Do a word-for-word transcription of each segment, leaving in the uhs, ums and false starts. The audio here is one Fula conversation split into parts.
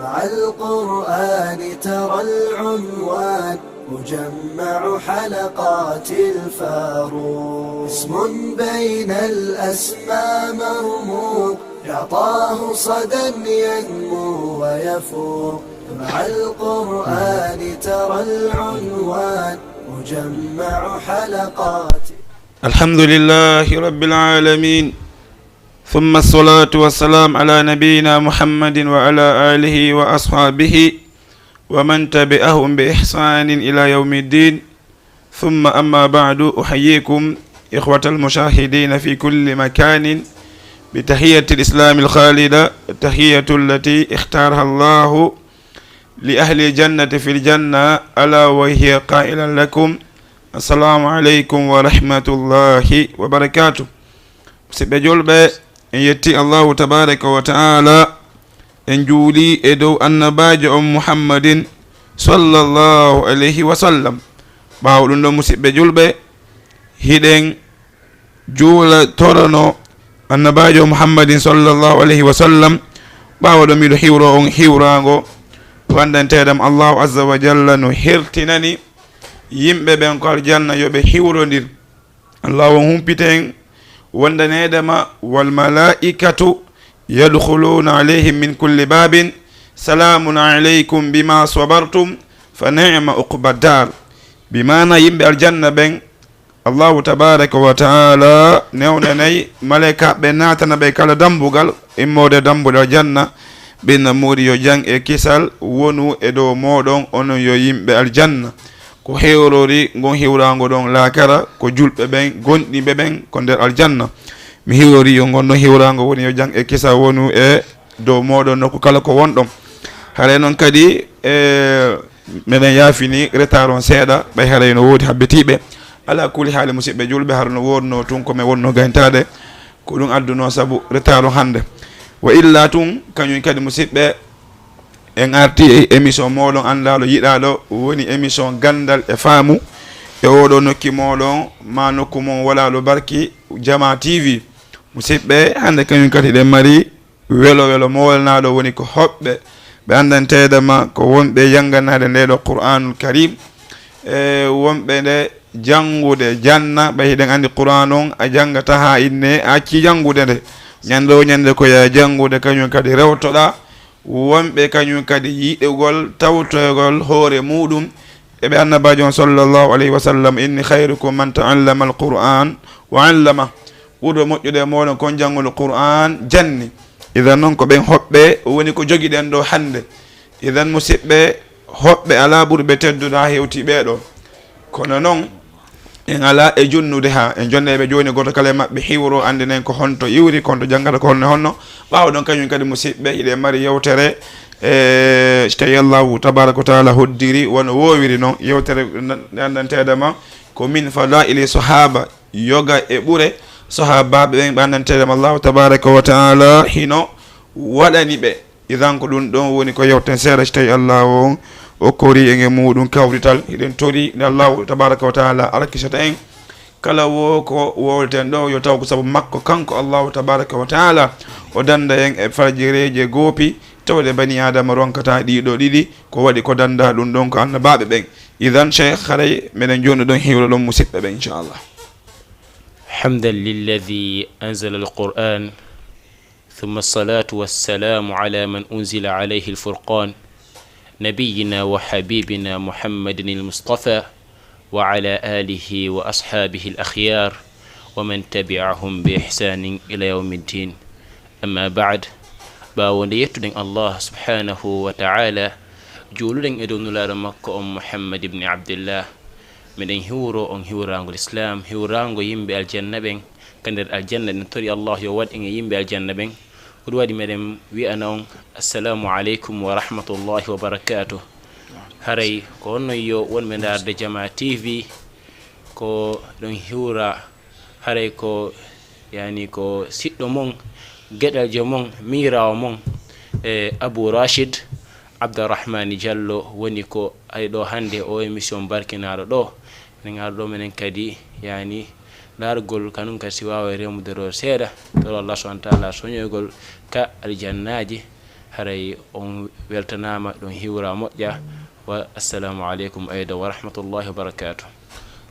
مع القرآن ترى العنوان مجمع حلقات الفاروق، اسم بين الأسماء مرموق، يعطاه صدى ينمو ويفوق. مع القرآن ترى العنوان مجمع حلقات. الحمد لله رب العالمين، ثم الصلاة والسلام على نبينا محمد وعلى آله وأصحابه ومن تبعهم بإحسان إلى يوم الدين. ثم أما بعد، أحييكم إخوة المشاهدين في كل مكان بتحية الإسلام الخالدة، التحية التي اختارها الله لأهل الجنة في الجنة، ألا وهي قائلا لكم: السلام عليكم ورحمة الله وبركاته. Musidɓe julɓe, en yetti Allahu tabaraka wa taala, en juuli e dow annabaajo on Muhammadin sallallahu alayhi wa sallam. Ɓaawo ɗum ɗon, musidɓe julɓe, hiɗen juula torono annabaajo Muhammadin sallallahu alayhi wa sallam. Ɓaawo ɗon, miɗo hiwro on hiwraango wandanteeɗam Allahu azza wa jalla no hertinani yimɓe ɓen ko aljanna yo ɓe hiwrondir. Allahu on humpiten wondaneede ma: "Wal malaa'ikatu yadkhuluuna alayhim min kulli baabin, salaamun alaykum bima sabartum, fa ni'ma uqba daar." Bi maana yimɓe aljanna ɓen, Allahu tabaraka wa taala newnanay malaykaaɓe naatana ɓe kala dambugal, immoode dambuɗe aljanna, ɓe na muuri: "Yo jam e kisal wonu e dow mooɗon, onon yo yimɓe aljanna." Ko hewrori ngon hiwraango ɗon laakara, ko julɓe ɓen, gonɗinɓe ɓen ko nder aljanna. Mi hiwrori yo ngon ɗon hiwraango woni: "Yo jam e kisal wonu e dow mooɗon nokku kala ko wonɗon." Haray noon kadi, e, meɗen yaafini retard on seeɗa, ɓay haray no woodi habbitiiɓe. Ala kulli haali, musidɓe julɓe, hara no wonno tun ko men wonno gayntaade, ko ɗum adduno sabu retard on hannde. Wa illa tun, kañum kadi, musidɓe, en arti e émission mooɗon anndaɗo yiɗaɗo, woni émission Ganndal e Faamu, e oɗo nokki mooɗon, ma nokku mon walaɗo barki, Jama T V. Musidɓe, hannde kañum kadi ɗen mari welo welo moolanaɗo, woni ko hoɓɓe ɓe anndanteede ma ko wonɓe jannganade nde ɗo Qur'anul Karim, e wonɓe nde janngude janna, ɓay hiɗen anndi Qur'an on a janngata haa inne, a acci janngude nde. Ñande o ñande ko ya janngude, kañum kadi rewtoɗa. Wonɓe kañum kadi yiɗugol tawtoygol hoore muɗum, e ɓe annabaajo on sallallahu alayhi wa sallam inni: "Khayrukum man ta'allama al-Qur'an wa 'allama." Ɓurɗo moƴƴude e mooɗon kon jannguɗo Qur'an janni. Idan noon ko ɓen hoɓɓe woni ko jogiɗen ɗo hannde. Idan musidɓe, hoɓɓe alaa ɓurɓe teddude haa hewti ɓee ɗo. Kono noon, en alaa e jonnude haa en jonneeɓe jooni, gooto kala e maɓɓe hiwro, anndinen ko honto iwri, ko honto janngata, ko honno honno. Ɓaawo ɗon, kañum kadi, musidɓe, hiɗen mari yewtere, e, so tawi Allahu tabaraka wa taala hoddiri, wano woowiri noon, yewtere nde anndanteede ma ko min fadaili sahaba, yoga e ɓure sahabaaɓe ɓen, ɓe anndanteede ma Allahu tabaraka wa taala hino waɗani ɓe. Idan ko ɗum ɗon woni ko yewten seeɗa, so tawi Allahu on okkori en e muɗum kawrital. Hiɗen tori nde Allahu tabaraka wa taala arkisata en kala wo ko wowleten ɗo, yo taw ko sabu makko kanko Allahu tabaraka wa taala, o danda en e farjireeje goopi tawɗe bani Adama ronkata ɗiɗo ɗiɗi, ko waɗi ko danda ɗum ɗon ko annabaaɓe ɓen. Idan, Cheikh, haray meɗen jonnuɗon hiwro ɗon musidɓe ɓen, inchallah. حمدا للذي أنزل القرآن، ثم الصلاة والسلام على من أنزل عليه الفرقان، نبينا وحبيبنا محمد المصطفى، وعلى آله وأصحابه الأخيار، ومن تبعهم بإحسان إلى يوم الدين. أما بعد، ɓaawo nde yettuɗen Allah subhanahu wa ta'ala, juuluɗen e dow nulaaɗo makko on Muhammad ibn Abdillah, meɗen hiwro on hiwraango Lislaam, hiwraango yimɓe aljanna ɓen, ka nder aljanna, ɗen tori Allah yo waɗ en e yimɓe aljanna ɓen. Ko ɗum waɗi meɗen wi'ana on: "Assalamu aleykum wa rahmatullahi wa barakatuh." Haray ko honno yo wonɓe ndaarde Jama T V, ko ɗon hiwra, haray ko, yani, ko siɗɗo mon, geɗaljo mon, miiraawo mon, e Abu Rashid Abdarrahmani Diallo woni ko ari ɗo hannde o émission barkinaaɗo ɗo. Minen ari ɗo minen kadi, yani, laargol kanum kadi si waawa remude ɗo seeɗa, toro Allah subhanahu wa taala soñoygol ka aljannaaji, Haray on weltanaama, ɗon hiwra moƴƴa. Wa assalamu aleykum ayda wa rahmatullahi wa barakatuh.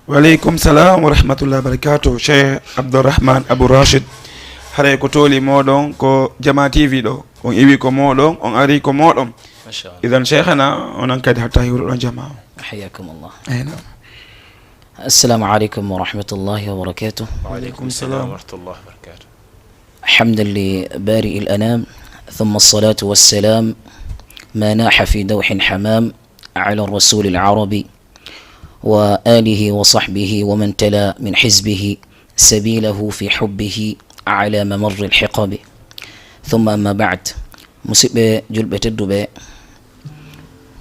Wa aleykum salam wa rahmatullahi wa barakatuh. Cheikh Abdourahmane Abou Rachid, haray ko tooli mooɗon ko Jama T V ɗo. On iwi ko mooɗon, on ari ko mooɗon. Machallah. Idan Cheikhana, onon kadi hatta hiwruɗon jama o. Hayyakumullah. Eyi, naam. Assalamu aleykum wa rahmatullahi wa barakatuh. Wa aleykum salam wa rahmatullahi wa barakatuh. حمدا لبارئ الأنام، ثم الصلاة والسلام ما ناح في دوح حمام على الرسول العربي وآله وصحبه ومن تلا من حزبه سبيله في حبه على ممر الحقب. ثم أما بعد. Musidɓe julɓe tedduɓe,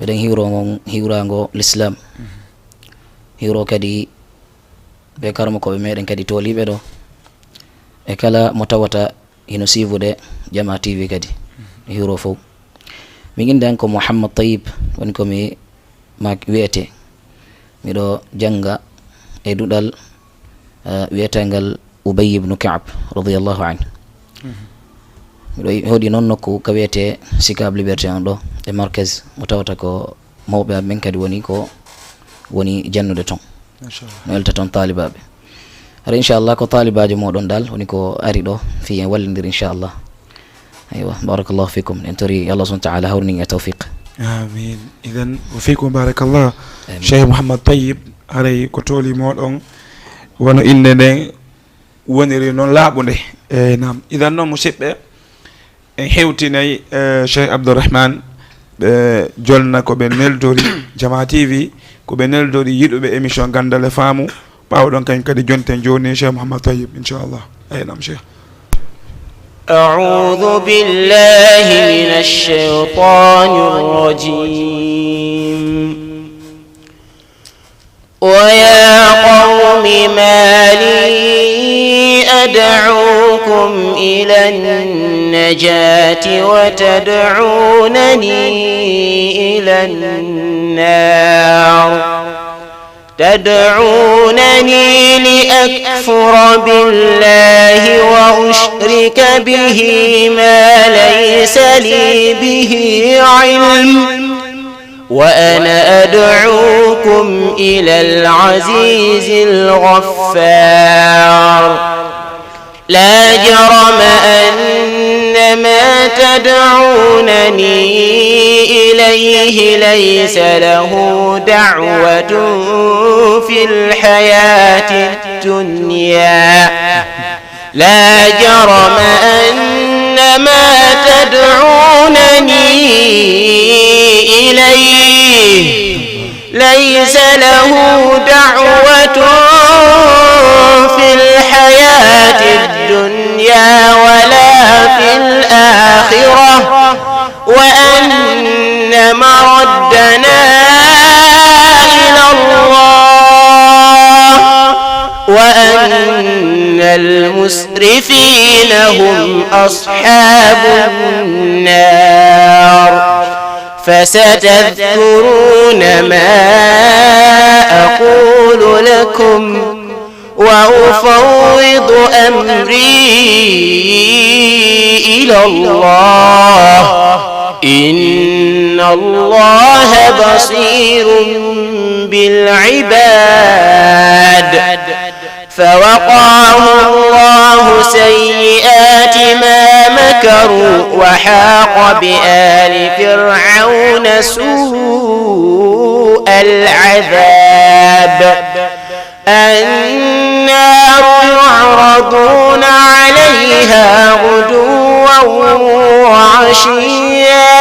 meɗen hiwro ngon hiwrango l'islam, hiwro kadi ɓe karmokooɓe meɗen kadi tooliiɓe ɗo, e kala mo tawata hino siifude Jama T V kadi, hiwro fow. Min innde an ko Mouhammad Tayyib, woni ko mi ma wiyete. Miɗo jannga e duɗal, eh, wiyetengal Ubay ibn Ka'b radiyallahu anhu. Miɗo hoɗi noon nokku ka wiyete Sicap Liberté on ɗo e Markez, mo tawata ko mawɓe amen kadi woni ko woni jannude toon. Machallah. No elta toon taalibaaɓe. Hara inchallah ko taalibaajo mooɗon dal woni ko ari ɗo fii en wallindir inchallah. Aywa, barakallahu fikum. En tori Allah subhanahu wa ta'ala hawrinin e tawfiq. Amin. Idan, wa fikum barakallah. Amin. Cheikh Mouhammad Tayyib, haray ko tooli mooɗon wano innde nden woniri noon laaɓunde. Eyi, naam. Idan noon, musidɓe, en hewtinay, eh, Cheikh Abdourahmane, ɓe jolna ko ɓe neldori Jama T V, ko ɓe neldori yiɗuɓe émission Ganndal e Faamu. Ɓaawo ɗon kañum kadi jonten jooni Cheikh Mouhammad Tayyib, inchallah. Eyi, naam, Cheikh. أعوذ بالله من الشيطان الرجيم. ويا قوم ما لي أدعوكم إلى النجاة وتدعونني إلى النار. تدعونني لأكفر بالله وأشرك به ما ليس لي به علم، وأنا أدعوكم إلى العزيز الغفار. لا جرم أن ما تدعونني إليه ليس له دعوة في الحياة الدنيا. لا جرم أن ما تدعونني إليه ليس له دعوة في الحياة الدنيا ولا في الآخرة، وأن مردنا إلى الله، وأن المسرفين هم أصحاب النار. فستذكرون ما أقول لكم، وأفوض أمري إلى الله، إن الله بصير بالعباد. فوقاه الله سيئات ما مكروا، وحاق بآل فرعون سوء العذاب. النار يعرضون عليها غدوا وعشيا،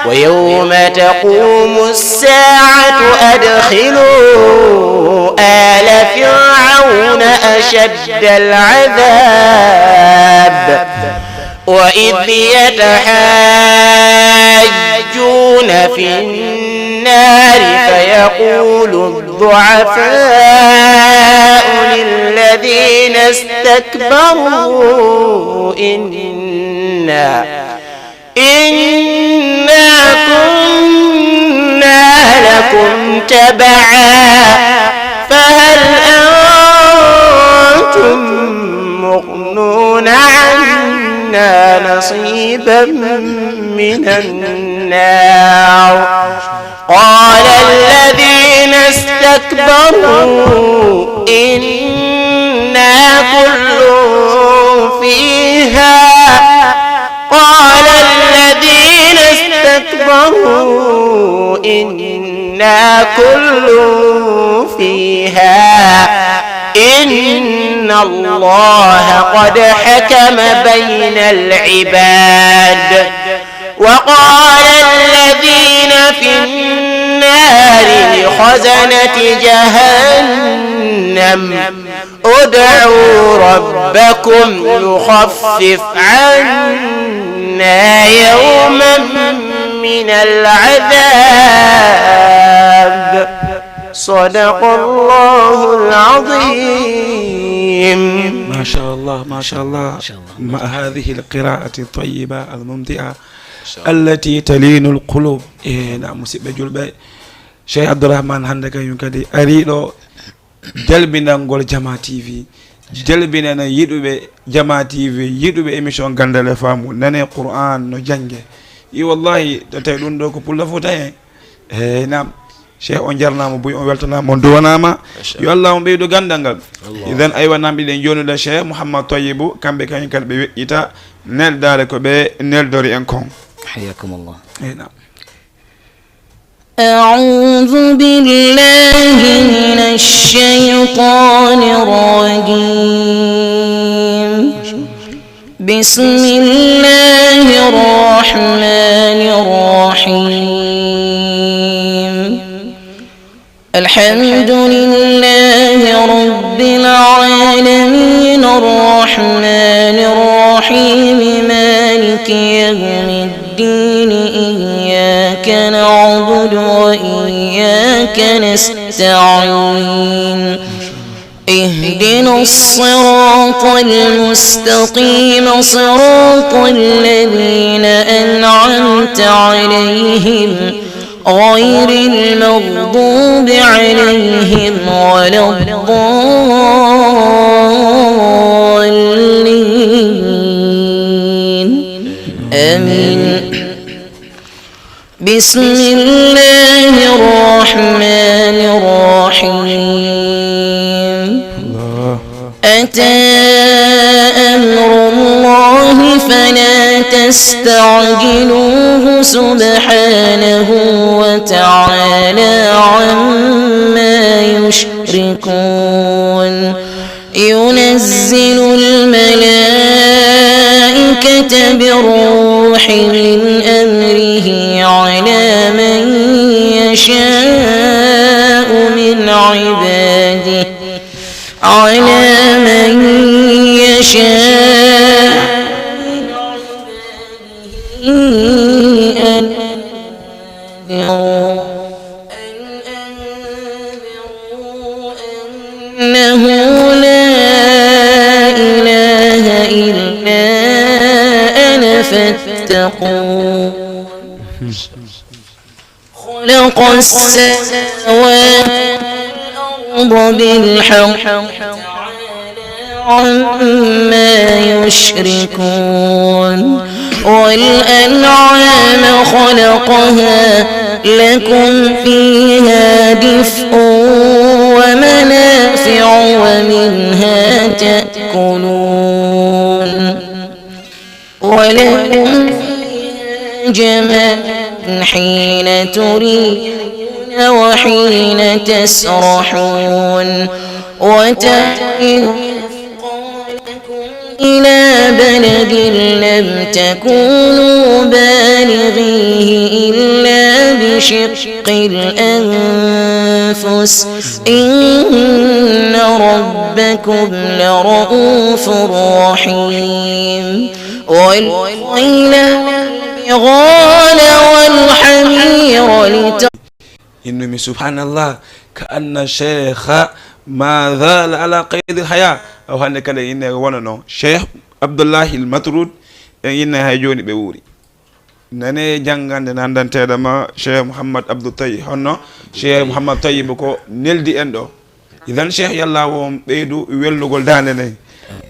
ويوم تقوم الساعة أدخلوا آل فرعون أشد العذاب. وإذ يتحاجون في النار فيقول الضعفاء للذين استكبروا إنا إنا كنا لكم تبعا فهل أنتم مغنون عنا نصيبا من النار. قال الذين استكبروا إنا كل فيها، قال الذين استكبروا إنا كل فيها، إن الله قد حكم بين العباد. وقال الذين في النار لخزنة جهنم ادعوا ربكم يخفف عنا يوما من العذاب. صدق الله العظيم. ما شاء الله، ما شاء الله. ما شاء الله. مع هذه القراءة الطيبة الممتعة التي تلين القلوب. E na musidɓe julɓe, Cheikh Abdourahmane hannde kañum kadi ari ɗo jalbinangol Jama T V, jalbinana yiɗuɓe Jama T V, yiɗuɓe émission Ganndal e Faamu, nane Qur'an no jannge. I wallahi, tawi ɗum ɗo ko Pullo Fuuta en. Eyi nam, Cheikh, on jarnaama buy, on weltanaama, on duwanaama. Yo Allah on ɓeydu ganndal ngal. Idan aywa, nam ɗiɗen jonude Cheikh Mouhammad Toyibou, kamɓe kañum kadi ɓe weƴƴita neldaare ko ɓe neldori en kon. حياكم الله. Eyi nam. أعوذ بالله من الشيطان الرجيم. بسم الله الرحمن الرحيم. الحمد لله رب العالمين، الرحمن الرحيم، مالك يوم الدين، إياك نعبد وإياك نستعين. اهدنا الصراط المستقيم، صراط الذين أنعمت عليهم، غير المغضوب عليهم ولا الضالين. آمين. بسم الله الرحمن الرحيم. أتى أمر الله فلا تستعجلوه، سبحانه وتعالى عما يشركون. ينزل الملائكة بالروح من أمره على من يشاء من عباده، على من يشاء من عباده أن أنذروا، أن أنذروا أنه لا إله إلا أنا فاتقون. خلق السماوات والأرض بالحق، تعالى عما يشركون. والأنعام خلقها لكم فيها دفء ومنافع ومنها تأكلون. ولكم فيها جمال حين تريحون وحين تسرحون، وتحمل أثقالكم إلى بلد لم تكونوا بالغيه إلا بشق الأنفس، إن ربكم لرءوف رحيم. والخيل والبغال والحمير لتركبوها. Innumi, subhanallah, ka anna cheikha ma zala ala qaydi haya. O hannde kala inne wonano Cheikh Abdullahi al Matrud, en inne hay jooni ɓe wuuri. Nane janngande nanndanteeɗo ma Cheikh Mouhammad Abdou Tayi, honno Cheikh Mouhammad Tayi ko neldi en ɗo. Idan Cheikh, yalla wo on ɓeydu wellugol daande nde,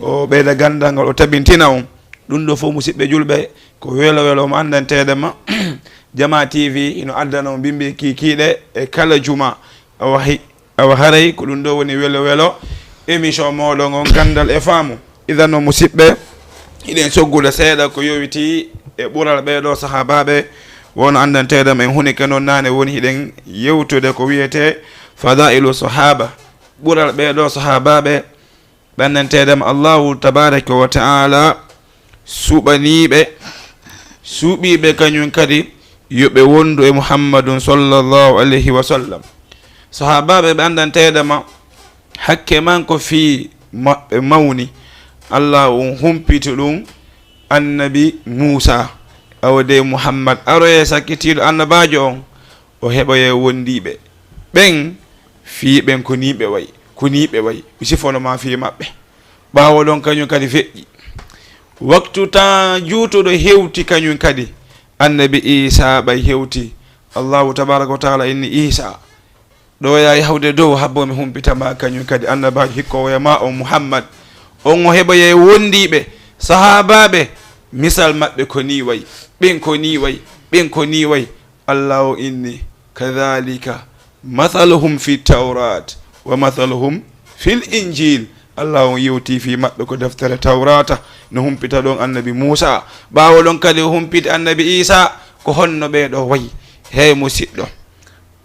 o ɓeyda ganndal ngal, o tabintina on. Ɗum ɗo fof, musidɓe julɓe, ko welo welo mo anndanteeɗo ma. Jama T V hino addana mo mbimbi kiikiiɗe e kala juma. Awa hi-, awa haray ko ɗum ɗo woni welo welo émission mooɗon on, Ganndal e Faamu. Idan no, musiɓɓe, hiɗen soggude seeɗa ko yowiti e ɓural ɓee ɗo sahaabaaɓe, wono anndanteeɗo ma en huni ke noon naane woni hiɗen yewtude ko wiyetee fadailu sahaaba, ɓural ɓee ɗo sahaabaaɓe. Ɓe anndanteeɗo ma Allahu tabaraka wa taala suɓaniiɓe, suɓiiɓe kañum kadi yo ɓe wondu e Muhammadun sallallahu alayhi wa sallam. Sahaabaaɓe ɓe anndanteeɗo ma, hakke man ko fii maɓɓe mawni. Allahu humpiti ɗum Annabi Muusa, awa de Muhammad aroye sakkitiiɗo annabaajo on, o heɓoye wondiiɓe ɓen, fii ɓen ko nii ɓe wayi, ko nii ɓe wayi, mi sifono ma fii maɓɓe. Ɓaawo ɗon kañum kadi feƴƴi. Waktu tan juutuɗo hewti kañum kadi, Annabi Iisaa ɓay hewti. Allahu tabaraka wa taala inni Iisaa, ɗo yaa yahde dow, habbo mi humpita ma kañum kadi annabaajo hikkoowo e ma on Muhammad. On o heɓoye wondiiɓe, sahaabaaɓe, misal maɓɓe ko nii wayi, ɓen ko nii wayi, ɓen ko nii wayi. Allahu inni, "Kadhalika mathaluhum fi tawrat wa mathaluhum fil injil." Allahu on yewti fii maɓɓe ko deftere Tawrata, no humpita ɗon Annabi Muusa. Ɓaawo ɗon kadi o humpiti Annabi Iisaa, ko honno ɓee ɗo wayi. Hey musiɗɗo,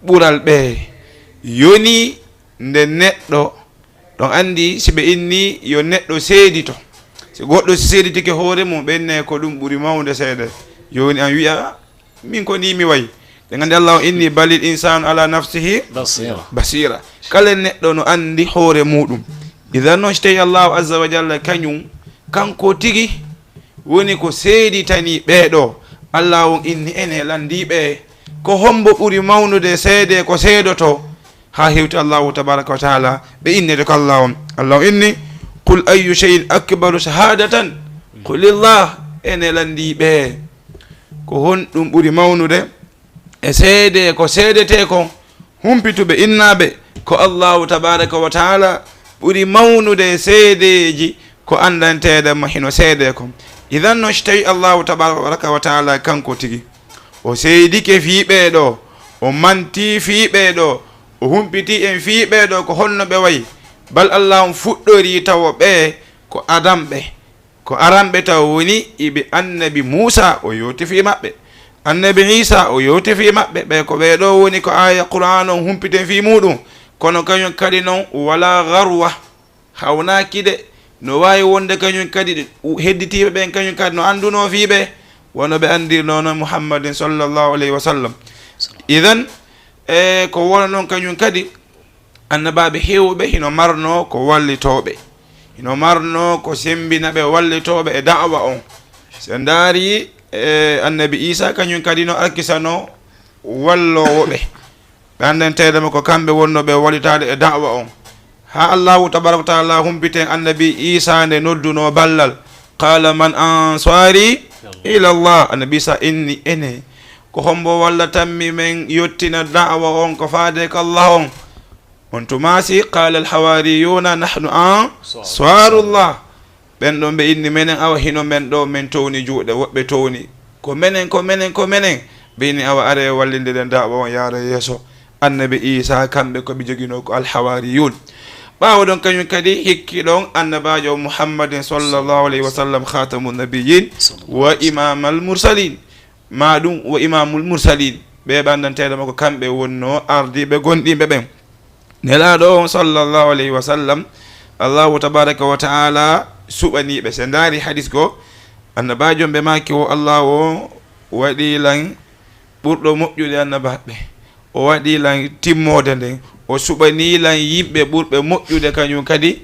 ɓural ɓee yoni nde neɗɗo, ɗon anndi si ɓe inni yo neɗɗo seedito. Si goɗɗo seeditike hoore mum, ɓe inne ko ɗum ɓuri mawde seede. Jooni an wi'a, "Min ko nii mi wayi." Ɗen anndi Allahu inni, "Balil insanu ala nafsihi basira." Basira. Kala neɗɗo no anndi hoore muɗum. Idan noon, si tawi Allahu azza wa jalla kañum, kanko tigi woni ko seeditani ɓee ɗo, Allahu on inni, "Ene lanndii ɓe, ko hombo ɓuri mawnude seede ko seedoto?" Haa hewti Allahu tabaraka wa taala, ɓe innede ko Allah on. Allahu inni, "Qul ayyu shay'in akbaru shahadatan? Qulillah." Ene lanndii ɓe, ko honɗum ɓuri mawnude e seede ko seedetee kon? Humpituɓe innaaɓe, ko Allahu tabaraka wa taala ɓuri mawnude e seedeeji ko anndanteeɗo ma hino seedee kon. Idan noon, si tawi Allahu tabaraka wa taala kanko tigi o seedike fii ɓee ɗo, o manti fii ɓee ɗo, o humpiti en fii ɓee ɗo ko honno ɓe wayi, bal Allah on fuɗɗorii tawo ɓee ko adamɓe, ko aranɓe taw woni iɓe Annabi Muusa, o yewti fii maɓɓe. Annabi Iisa, o yewti fii maɓɓe. Ɓe ko ɓee ɗo woni ko aaya Qur'aan on humpiten fii muɗum. Kono kañum kadi non, wala garwa, hawnaaki de, no waawi wonde kañum kadi ɗi-, u-, hedditiiɓe ɓen kañum kadi no anndunoo fii ɓe, wano ɓe anndirnoo non Muhammadin sallallahu alayhi wa sallam. Idan, e ko wona non kañum kadi, Annabaaɓe heewɓe hino marnoo ko wallitooɓe, hino marnoo ko semmbina ɓe, wallitooɓe e da'wa on. Si en ndaari, e, Annabi Iisa, kañum kadi no arkisanoo walloowo ɓe. Ɓe anndanteeɗo mo ko kamɓe wonnoo ɓe wallitaade e da'wa on. Haa Allahu tabaraka wa taala humpiten Annabi Iisa nde noddunoo ballal. "Qala man ansari ila Allah?" Annabi Iisa inni, "Ene, ko hombo wallatammi men yottina da'wa on ko faade ko Allah on?" On tuma si, "Qala al-hawariyuna nahnu ansarullah." Ɓen ɗon ɓe inni, "Menen awa hino men ɗo, men towni juuɗe, woɓɓe towni. Ko menen, ko menen, ko menen." Ɓe inni, "Awa are wallindiren da'wa on yaara yeeso." Annabi Iisa, kamɓe ko ɓe joginoo ko al-hawariyun. Ɓaawo ɗon kañum kadi hikki ɗon annabaajo Muhammadin sallallahu alayhi wa sallam, khatamun nabiyyin wa imamal mursalin. Ma ɗum wo imamul mursalin, ɓe ɓanndanteeɗo makko, kamɓe wonnoo ardiiɓe gonɗinɓe ɓen. Nelaaɗo on sallallahu alayhi wa sallam, Allahu tabaraka wa taala suɓanii ɓe. Si ndaari hadis goo, annabaajo on ɓe maaki o, Allahu o waɗii lan ɓurɗo moƴƴude annabaaɓe. O waɗii lan timmoode nden. O suɓanii lan yimɓe ɓurɓe moƴƴude kañum kadi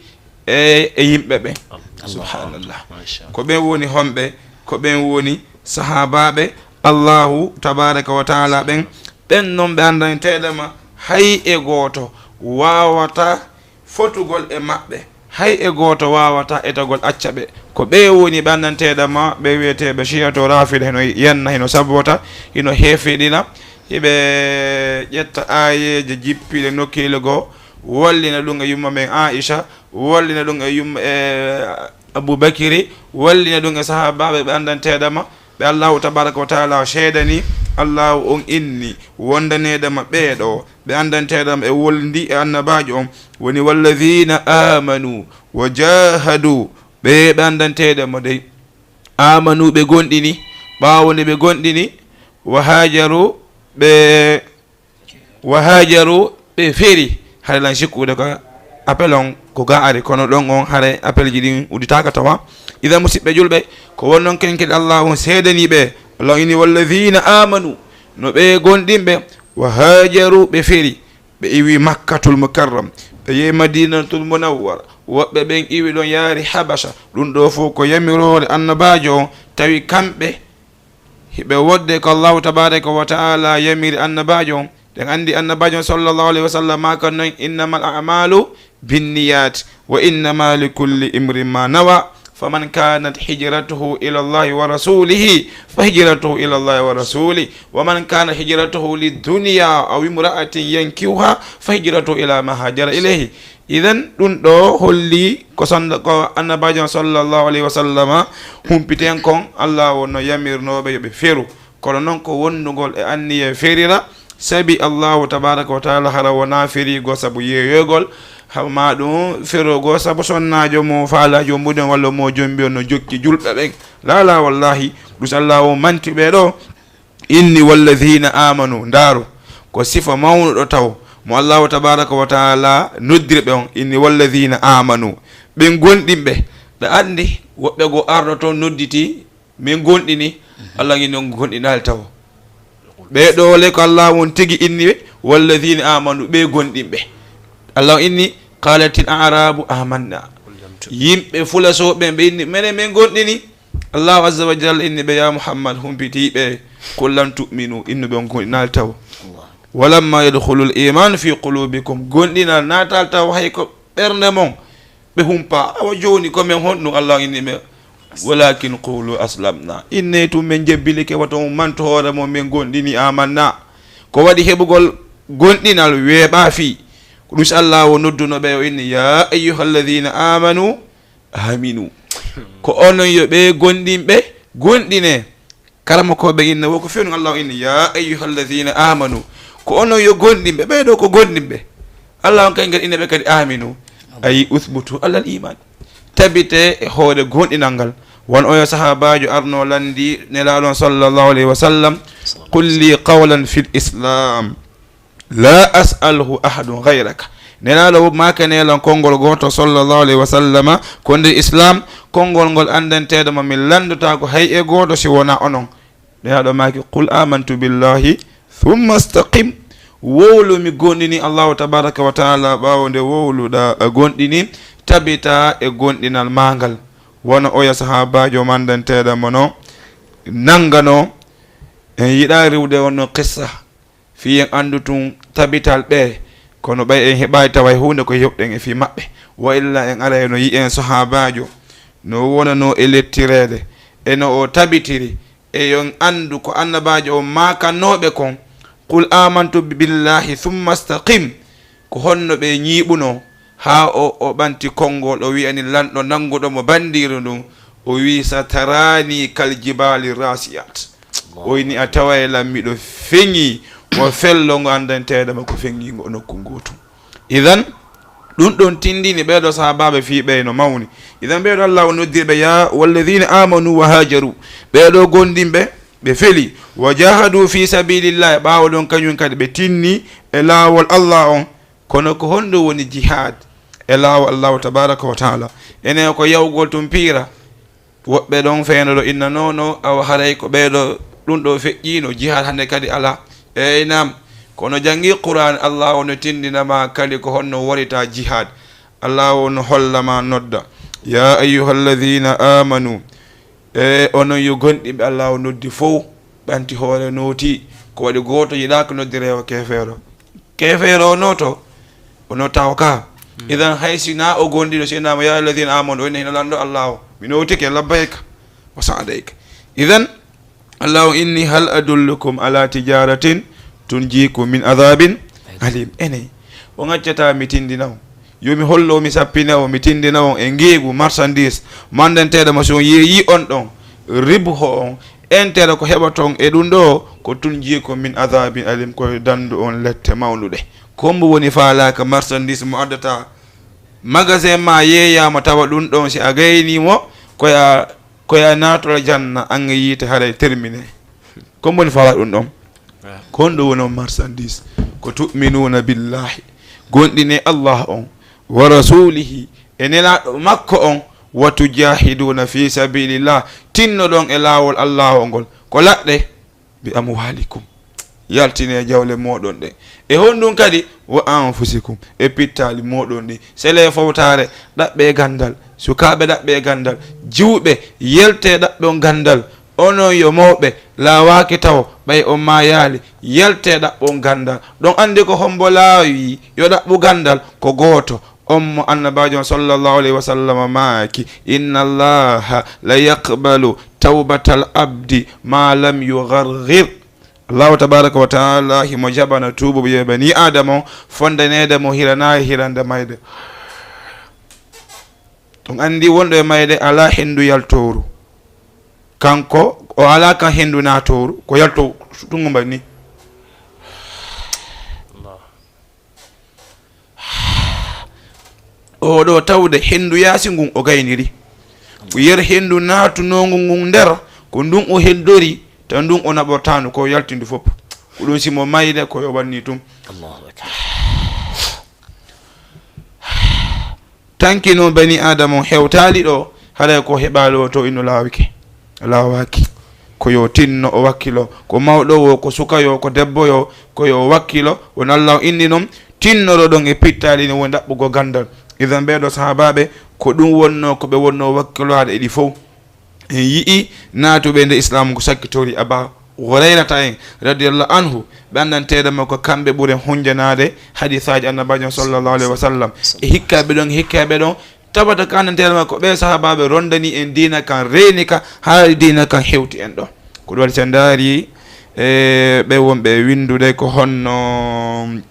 e, e yimɓe ɓen. Allahu Subhanallah. Akbar. Masha Allah. Ko ɓen woni homɓe? Ko ɓen woni sahaabaaɓe Allahu tabaraka wa taala ɓen. Ɓen non ɓe anndanteeɗo ma, hay e gooto waawata fotugol e maɓɓe. Hay e gooto waawata etagol acca ɓe. Ko ɓe woni ɓe anndanteeɗo ma, ɓe wiyeteeɓe Shi'atu Rafida, hino yenna, hino sabota, hino heefiɗina. Hiɓe ƴetta aayeeje jippiiɗe nokkiile goo, wallina ɗum e yumma men Aisha, wallina ɗum e yumma, e Abu Bakiri, wallina ɗum e sahaabaaɓe ɓe anndanteeɗo ma. Ɓe Allahu tabaraka wa taala seedani, Allahu on inni wondaneeɗo ma ɓee ɗo, ɓe anndanteeɗo ma e wolndi e annabaajo on, woni walladina amanu wa jahadu, ɓe ɓe anndanteeɗo ma dey, amanu, ɓe gonɗini, ɓaawo nde ɓe gonɗini, wa hajaru, ɓe wa hajaru, ɓe feeri. Hare lan sikkude ko appel on ko ga ari, kono ɗon on hare appel ji ɗin udditaaka tawa. Idan, musiɓɓe julɓe, ko won non kenkeɗe Allah on seedani ɓe. Allah ini, walladina amanu, no ɓe gonɗinɓe, wa hajaru, ɓe feeri, ɓe iwi Makkatul Mukarram, ɓe yehi Madinatul Munawwara, woɓɓe ɓen iwi ɗon yaari Habasha. Ɗum ɗo fof ko yamiroore annabaajo on, tawi kamɓe hiɓe wodde ko Allahu tabaraka wa taala yamiri annabaajo on. Ɗen anndi annabaajo on sallallahu alayhi wa sallam maaka non, innamal a'malu binniyat wa innama likulli imrin ma nawa, faman kanat hijratuhu ila Allahi wa rasulihi fa hijratuhu ila Allahi wa rasulih, wa man kanat hijratuhu lidunya aw imra'atin yankihuha fa hijratuhu ila ma hajara ilayhi. Idan, ɗum ɗo holli ko sonda-, ko annabaajo on sallallahu alayhi wa sallama humpiten kon, Allah wonno yamirnooɓe yo ɓe feru. Kono noon ko wondugol e anniya ferira, sabi Allahu tabaraka wa taala hara wona ferigo sabu yeeyoygol, ha ma ɗum ferogo sabu sonnaajo mo faalaajo mbuɗen walla mo jombi on no jokki julɓe ɓen. Lala, wallahi, ɗum so Allah o manti ɓe ɗo. Inni walladina amanu, ndaaru, ko sifa mawnuɗo taw mo Allahu tabaraka wa taala noddiri ɓe on. Inni walladina amanu, ɓen gonɗinɓe. Ɗa anndi woɓɓe goo arɗo toon nodditi, min gonɗini. Allah inni on gonɗinaali taw. Ɓee ɗo le ko Allah on tigi inni ɓe, walladina amanu, ɓe gonɗinɓe. Allah inni, qalatil a'rabu amanna. Yimɓe fulaso ɓen ɓe inni, menen min gonɗini. Allahu azza wa jalla inni ɓe, ya Muhammad, humpiti ɓe, qul lam tu'minu, innu ɓe on gonɗinaali taw. Walamma yadkhulul imanu fi qulubikum, gonɗinal naatal taw hay ko ɓernde mon. Ɓe humpa, awa jooni ko men honɗum? Allah inni ɓe, walakin qulu aslamna, inne tun men jebbilike, wato on manto hoore mon, men gonɗini, amanna. Ko waɗi heɓugol gonɗinal weeɓa fii? Ko ɗum si Allah o nodduno ɓe, o inni, ya ayyuhalladhina amanu aminu. Ko onon yo ɓe gonɗinɓe, gonɗine. Karamokooɓe inna wo ko fewni Allah o inni, ya ayyuhalladhina amanu. Ko onon yo gonɗinɓe, ɓee ɗo ko gonɗinɓe. Allah on kay ngal inna ɓe kadi aminu. Ay uthbutu alal iman. Tabite e hoore gonɗinal ngal. Won oyo sahaabaajo arno landi Nelaaɗo on sallallahu alayhi wa sallam, qul li qawlan fil islam. La as'aluhu ahadun ghayraka. Nelaaɗo maaka nelan konngol gooto sallallahu alayhi wa sallama, ko nder Islam, konngol ngol anndanteeɗo ma mi lanndotaako hay e gooto si wonaa onon. Nelaaɗo maaki, qul amantu billahi thumma istaqim. Wowlu mi gonɗini Allahu tabaraka wa taala, ɓaawo nde wowluɗa a gonɗini, tabita e gonɗinal maa ngal. Wona oya sahaabaajo manndanteeɗo mo no nanngano, en yiɗaa riwde on no qissa. Fii en anndu tun tabital ɓe, kono ɓay en heɓaali taway huunde ko yewɗen e fii maɓɓe. Wa illa en aray no yi'en sahaabaajo no wonanoo e lettireede, e no o tabitiri, e yo en anndu ko annabaajo on maakannooɓe kon, qul amantu billahi thumma istaqim. Ko honno ɓe ñiiɓunoo haa o, o ɓanti konngol, o wi'ani lanɗo nannguɗo mo banndiiru ndun, o wi'i, satarani kal jibali rasiyat. O inni, a taway lan miɗo feŋi mo fello ngo anndanteeɗo ma ko feŋi ngo nokku ngootu. Idan, ɗum ɗon tindini ɓeeɗo sahaabaaɓe fii ɓe no mawni. Idan, ɓeeɗo Allah o noddiri ɓe, ya walladina amanu wa hajaru. Ɓeeɗo gondinɓe, ɓe feli. Wa jahadu fi sabilillah. Ɓaawo ɗon, kañum kadi ɓe tinni e laawol Allah on. Kono ko honɗum woni jihad e laawol Allahu tabaraka wa taala? Enen ko yawgol tun piira. Woɓɓe ɗon feyno ɗo inna, non, non, awa haray ko ɓeeɗo ɗum ɗo feƴƴiino, jihad hannde kadi alaa. Eey, naam, kono janngi Qur'aan, Allah o no tindina ma kadi ko honno worita jihad. Allah o no holla ma nodda, ya ayyuhalladhina amanu, e onon yo gonɗinɓe, Allah o noddi fow, ɓanti hoore nooti. Ko waɗi gooto yiɗaaka noddireewo keefeero. Keefeero o nooto, o nootaako ka. Idan, hay si na o gonɗiɗo, si innama, ya ayyuhalladhina amanu, o inna hino lanɗo Allah o, mi nootike, labbayka wa sa'dayka. Idan, Allah o inni, hal adullukum ala tijaratin tunjikum min adhabin alim. Ene, o ŋaccata mi tindina on. Yo mi hollo, mi sappina on, mi tindina on e ngeegu, marchandise, manndanteeɗo ma, si on yeeyi on ɗon, ribho on, Entere ko heɓoton e ɗum ɗo, ko tunjiikum min adhabin alim, ko danndu on lette mawnuɗe. Ko mbo woni faalaaka marchandise mo addata magasin ma, yeeyaama tawa ɗum ɗon, si a gayni mo, ko ya, ko ya naatola janna, an e yiite haray terminé. Ko mbo woni faala ɗum ɗon? Ko honɗum woni on marchandise? Ko tu'minuuna billahi, gonɗine Allah on, wa rasulihi, e nelaaɗo makko on, wa tujahiduna fi sabilillah, tinnoɗon e laawol Allahu ngol. Ko laɗɗe? Bi amwalikum, yaltine jawle moɗon ɗe. E honɗum kadi? Wa anfusikum, e pittaali moɗon ɗi. Sele fowtaare, ɗaɓɓe gandal. Sukaaɓe, ɗaɓɓe gandal. Jiwɓe, yelte ɗaɓɓon gandal. Onon yo mawɓe, laawaaki taw, ɓay on maayaali, yelte ɗaɓɓon gandal. Ɗon anndi ko hombo laawi yo ɗaɓɓu gandal? Ko gooto, on mo Annabaajo on sallallahu alayhi wa sallam maaki, "Inna Allaha la yaqbalu tawbatal abdi ma lam yugharghir." Allahu tabaraka wa taala himo jaɓana tuubu ye bani Adama on, fondaneede mo hiranayi hirande mayde. Ɗum anndi wonɗo e mayde alaa henndu yaltooru. Kanko o alaa kan henndu naatooru, ko yalto tungu mba ni. Oɗo tawde henndu yaasi ngun o gayniri. Ko yer henndu naatunongu ngun nder, ko ndun o heldori, ta ndun o naɓortaano ko yaltindu fof. Ko ɗum si mo mayde ko yo wanni tun. Allahu akbar. Tankino bani Adama on hewtaali ɗo, haray ko heɓaali o to ino laawike. Laawaaki. Ko yo tinno o wakkilo. Ko mawɗo wo, ko suka yo, ko debbo yo, ko yo wakkilo. Won Allah o inni non, tinnoro ɗon e pittaali ni woni ɗaɓɓugo gandal. Idan ɓee ɗo sahaabaaɓe, ko ɗum wonno, ko ɓe wonno wakkiloade e ɗi fow. En yi'i naatuɓe nde Islaamu ko sakkitori Aba Hurayrata en radiyallahu anhu, ɓe anndanteede mo ko kamɓe ɓuri hunjanaade hadisaaji Annabaajo sallallahu alayhi wa sallam. E hikkaɓe ɗon, hikkaɓe ɗon, tawata ko anndanteede mo ko ɓe sahaabaaɓe rondani en diina kan, reeni ka, haa diina kan hewti en ɗo. Ko ɗum waɗi sen ndaari, e, ɓe wonɓe winndude ko honno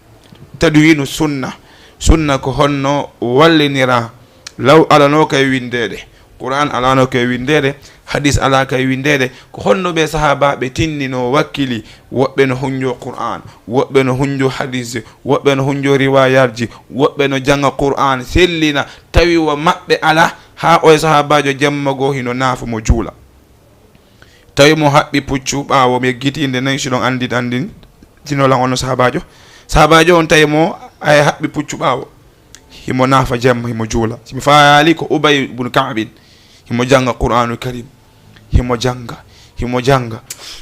tadwinu sunna. Sunna ko honno wallinira. Law alanoo kay winndeede. Qur'an alanoo kay winndeede. Hadis alaa kay winndeede. Ko honno ɓe sahaabaaɓe tinninoo wakkili? Woɓɓe no hunjo Qur'an, woɓɓe no hunjo hadis, woɓɓe no hunjo riwayatji, woɓɓe no janga Qur'an, sellina, tawi wo maɓɓe alaa, haa oye sahaabaajo jemma goo hino naafo mo juula. Tawi mo haɓɓi puccu ɓaawo, mi yeggiti innde nden, si ɗon anndi, anndin, tino lan ono sahaabaajo. Sahaabaajo on tawi mo ay haɓɓi puccu ɓaawo. Himo naafa jemma, himo juula. Si mi fayaali ko Ubay ibn Ka'bin. Himo janga Qur'aanul Karim. Himo janga, himo janga.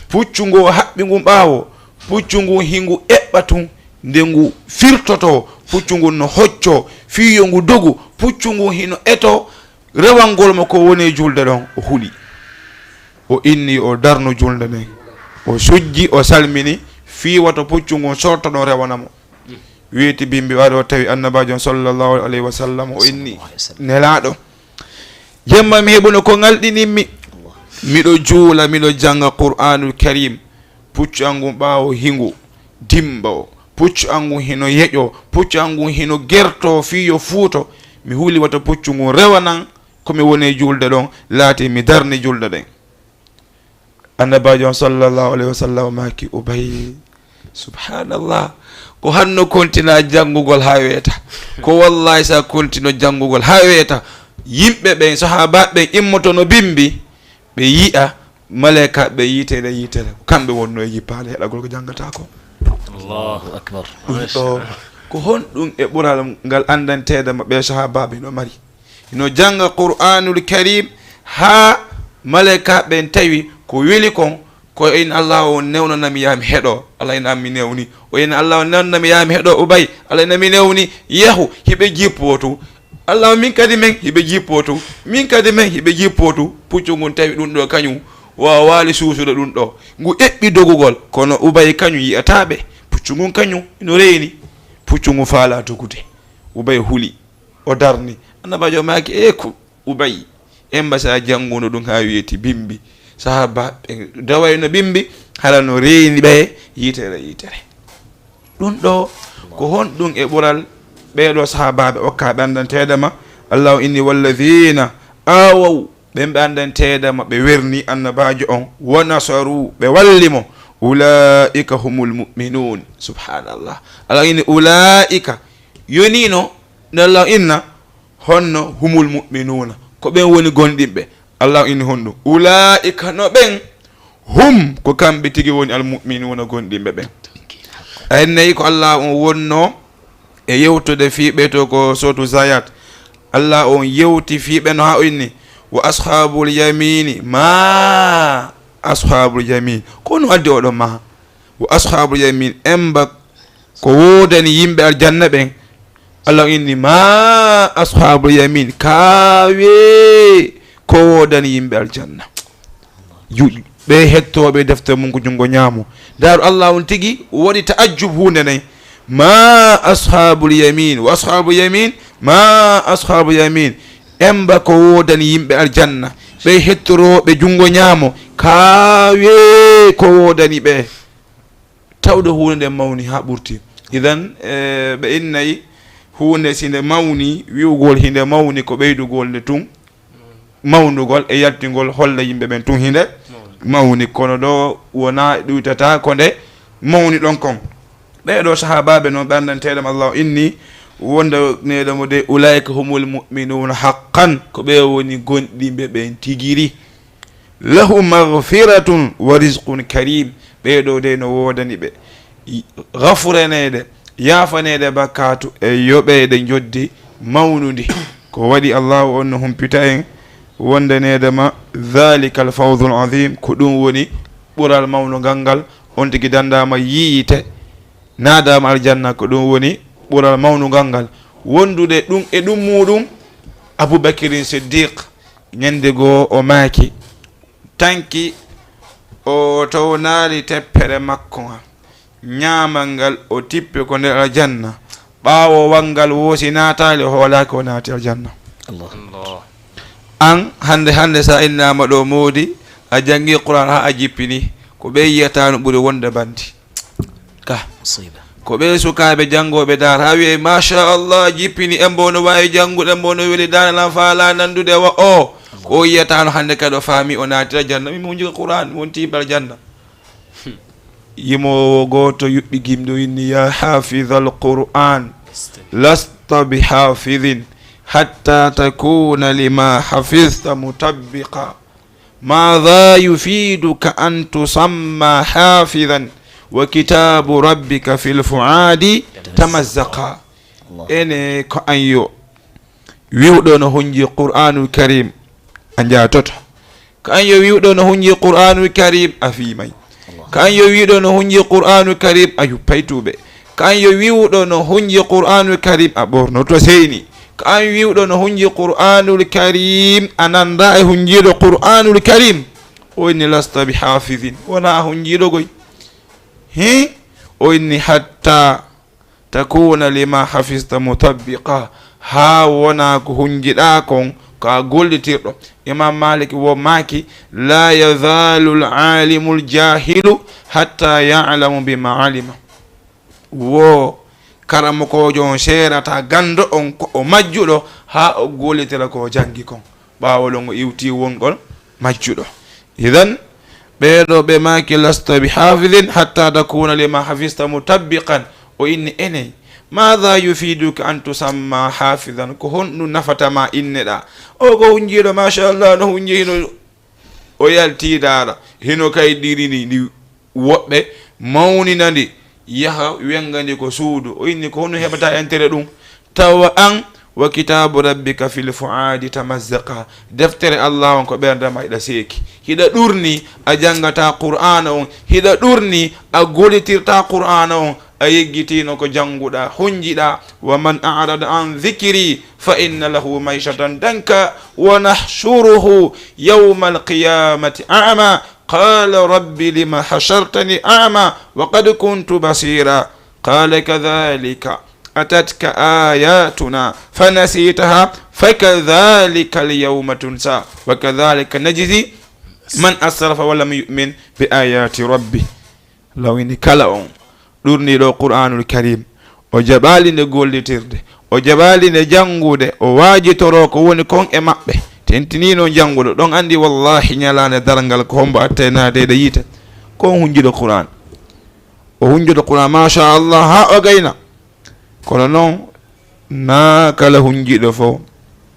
Puccu ngu o haɓɓi ngun ɓaawo. Puccu ngun hingu eɓɓa tun. Nde ngu firtoto, puccu ngun no hocco. Fii yo ngu dogu. Puccu ngun hino eto. Rewangol mo ko woni e julde ɗon, o huli. O inni o darnu julde nden. O sujji, o salmini, fii wato puccu ngun sorto ɗon rewana mo. Weeti bimbi waɗo tawi Annabaajo on sallallahu alayhi wa sallam, o inni, "Nelaaɗo, jemma mi heɓuno ko ngalɗinimmi. Miɗo juula, miɗo janga Qur'aanul Karim. Puccu an ngun ɓaawo hingu dimba o. Puccu an ngun hino yeƴo. Puccu an ngun hino gerto fii yo fuuto. Mi huli wata puccu ngun rewanan ko mi woni e julde ɗon, laati mi darni julde ɗen." Annabaajo on sallallahu alayhi wa sallam maaki Ubay, subhanallah, ko hanno kontina janngugol haa weeta. Ko wallahi sa kontino janngugol haa weeta, yimɓe ɓen, sahaabaaɓe ɓen immotono bimbi, ɓe yi'a malaykaaɓe yitere yitere. Ko kamɓe wonno e yippaade heɗagol ko janngata ko. Allahu akbar. Ɗum ɗo, ko honɗum e ɓural ngal anndanteede mo ɓe sahaabaaɓe no mari? Hino janga Qur'aanul Karim haa malaykaaɓe ɓen tawi ko weli kon, ko in Allah o newnanami yaa mi heɗo. Allah ina mi newni. O in Allah o newnanami yaa mi heɗo Ubay. Allah ina mi newni. Yahu, hiɓe jippo tu. Allah min kadi men hiɓe jippo tu. Min kadi men hiɓe jippo tu. Puccu ngun tawi ɗum ɗo kañum wawaali suusude ɗum ɗo. Ngu eɓɓi dogugol. Kono Ubay kañum yi'ataa ɓe. Puccu ngun kañum ino reyni. Puccu ngun faalaa dogude. Ubay huli. O darni. Annabaajo maaki, "E ko Ubay, en mbasa jannguno ɗum haa weeti bimbi." Sahaaba ɓe dawayno bimbi, hara no reeni ɓe yitere yitere. Ɗum ɗo, ko honɗum e ɓural ɓee ɗo sahaabaaɓe okka ɓe anndanteede ma? Allahu inni, "Walladhina awaw ɓen ɓe anndanteeɗa mo, ɓe werni annabaajo on, wa nasaru, ɓe walli mo, ulaa'ika humul mu'minuun. Subhaanallah. Allah inni ulaa'ika, yonino nde Allah inna, honno humul mu'minuuna, ko ɓen woni gomɗinɓe. Allah inni honɗum? Ulaa'ika, no ɓen, hum, ko kamɓe tigi woni al mu'minuuna, gomɗinɓe ɓen. A ennayi ko Allah on wonno e yewtude fii ɓe to ko sootu Zayat. Allah on yewti fii ɓe no haa o inni, wa ashaabul yamiini, ma ashaabul yamiin. Ko honɗum addi oɗo ma? Wa ashaabul yamiin, emba ko woodani yimɓe aljanna ɓen. Allah inni, ma ashaabul yamiin, kaawee ko woodani yimɓe aljanna. Ju-, ɓe hettooɓe defte mun ko junngo ñaamo. Ndaaru Allah on tigi waɗi ta'ajjub huunde nden. Ma ashaabul yamiin, wa ashaabul yamiin, ma ashaabul yamiin. Emba ko woodani yimɓe aljanna, ɓe hettorooɓe junngo ñaamo, kaawee ko woodani ɓe. Tawde huunde nden mawni haa ɓurti. Idan, eh, ɓe innay huunde si nde mawni, wi'ugol hinde mawni ko ɓeydugol nde tun mawnugol e yaltingol holla yimɓe ɓen tun hinde mawni. Kono ɗo wona ɗuytata ko nde mawni ɗon kon. Ɓee ɗoo sahaabaaɓe non ɓe anndanteeɗo mo Allah inni wonde neeɗo mo de, ulaa'ika humul mu'minuuna haqqan, ko ɓe woni gomɗinɓe ɓen tigiri. Lahum maghfiratun wa rizqun karim. Ɓee ɗoo de no woodani ɓe i-, ghafureneede, yaafaneede bakkaatu e yoɓeede njoddi mawnundi. Ko waɗi Allahu on no humpita en wonde needema, dhalikal fawzul azim, ko ɗum woni ɓural mawnungal ngal, on tigi dandaama yiite, naadaama aljanna, ko ɗum woni ɓural mawnungal ngal. Wondude ɗum e ɗum muuɗum, Abu Bakirin Siddiq, ñande goo o maaki, tanki o townaali teppere makko ngal, ñaamal ngal o tippi ko nder aljanna. Ɓaawo wanngal woosi naataali, o hoolaaki o naati aljanna. Allah. Allah. An hannde, hannde sa innaama ɗo moodi, a janngi Qur'an haa a jippini, ko ɓe yiyata no ɓuri wonde bandi. Ka. Musiba. Ko ɓe sukaaɓe janngooɓe daara, haa wi'e, "Machallah, jippini, embo no waawi janngude, embo no weli daara, lan faala nanndude wa o." Ko o yiyata no hannde kadi o faami, o naatira janna, mi mo jogii Qur'an, wonti aljanna. Yimoowo gooto yuɓɓi gimɗo inni, "Ya hafizal Qur'an, lasta bi hafizin hatta takuna lima hafizta mutabbiqa. Madha yufiduka an tusamma hafizan wa kitabu rabbika fil fuadi tamazzaqa." Allah. Ene ko an yo wiwɗo no hunji Qur'anul Karim a njaatoto. Ko an yo wiwɗo no hunji Qur'anul Karim a fiimay. Ko an yo wiwɗo no hunji Qur'anul Karim a yuppay tuuɓe. Ko an yo wiwɗo no hunji Qur'anul Karim a ɓornoto seyni. Ko an wiwɗo no hunji Qur'anul Karim a nanda e hunjiiɗo Qur'anul Karim. O inni, "Lasta bi hafizin." Wona a hunjiiɗo goy. Hi? O inni, "Hatta takuna lima hafizta mutabbiqa." Haa wona ko hunjiɗaa kon, ko a gollitirɗo. Imam Malik wo maaki, "La yazalul alimul jahilu hatta ya'lamu bima alima." Wo karamokoojo on seerata ganndo on ko o majjuɗo haa o gollitira ko o janngi kon. Ɓaawo ɗon o iwti wongol majjuɗo. Idan, ɓee ɗoo ɓe maaki, "Lasta bi hafidin hatta takuna lima hafista mutabbiqan." O inni, "Eney, madha yufiduka an tusamma hafizan?" Ko honɗum nafata ma inneɗaa? O ko hunjiiɗo, machallah, no hunji hino o yalti daara, hino kay dirini ndi woɓɓe mawnina ndi, yaha wenga ndi ko suudu. O inni, "Ko honɗum heɓata entere ɗum? Tawa an wa kitabu rabbika fil fuadi tamazzaqa." Deftere Allah on ko ɓernde ma hiɗa seeki. Hiɗa ɗurni a jangata Qur'ana on. Hiɗa ɗurni a golitirta Qur'ana on. A yeggitino ko janguɗa, hunjiɗa. "Wa man a'rada an dhikri fa inna lahu maishatan danka wa nahshuruhu yawmal qiyamati a'ma. Qala rabbi lima hashartani a'ma wa qad kuntu basira." Qala kadhalika atatka ayatuna fanasitaha fakadhalika alyawma tunsa wa kadhalika najzi man asrafa wa lam yu'min bi ayati rabbi. Lawini kala on ɗurniiɗo Qur'anul Karim, o jaɓaali nde gollitirde, o jaɓaali nde janngude, o waajitoro ko woni kon e maɓɓe, Tentinii noon jannguɗo. Ɗon anndi wallaahi ñalaande darngal ko hombo attee naadeede yiite. Ko on hunnjuɗo Qur'aan. O hunnjuɗo Qur'aan, machallah, haa o gayna. Kono noon, naa kala hunnjuɗo fof,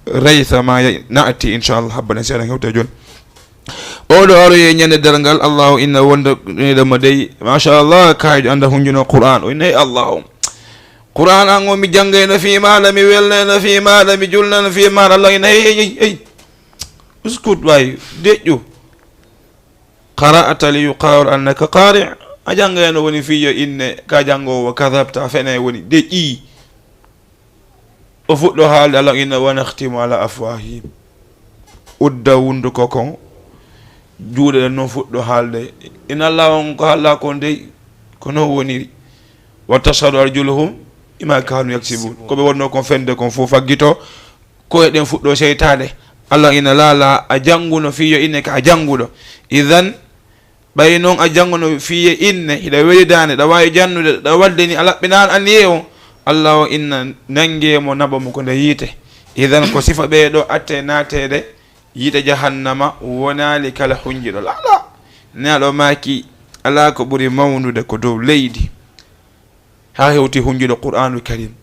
reysa ma ya-, naati, inchallah, habbaɗen seeɗa hewta jooni. Oɗo aroye ñande darngal, Allahu inna wonda neɗɗo mo dey, machallah, kayɗo annda hunnjuno Qur'aan. O inna, "Hey Allahu, Qur'aan an o mi janngayno fii maaɗa, mi welnayno fii maaɗa, mi julnayno fii maaɗa." Allah inna, "Hey, hey, hey, hey. Uskut waay, deƴƴu. Qara'ta li yuqalu annaka qari'." A janngayno woni fii yo inne, ka janngoowo, kadhabta, fene woni, deƴƴi. O fuɗɗo haalde, Allah inna, "Wa nakhtimu ala afwahihim." Udda wunduko kon, juuɗe ɗen non fuɗɗo haalde. Ina Allah on ko haala kon dey, ko non woniri. "Wa tashhadu arjuluhum bima kanu yaksibun." Ko ɓe wonno kon fende kon fof faggito, koye ɗen fuɗɗo seytaade. Allah ina laala a jannguno fii yo inne ka a jannguɗo. Idan, ɓay noon a jannguno fii yo inne, hiɗa weli daande, ɗa waawi jannude, ɗa waɗde ni, a laɓɓinaano anniye on, Allah o inna nannge mo, naɓa mo ko nde yiite. Idan ko sifa ɓee ɗo atte naateede yiite jahannama, wonaali kala hunnjuɗo. Laala. Nelaaɗo maaki, alaa ko ɓuri mawnude ko dow leydi, haa hewti hunnjuɗo Qur'aanul Karim.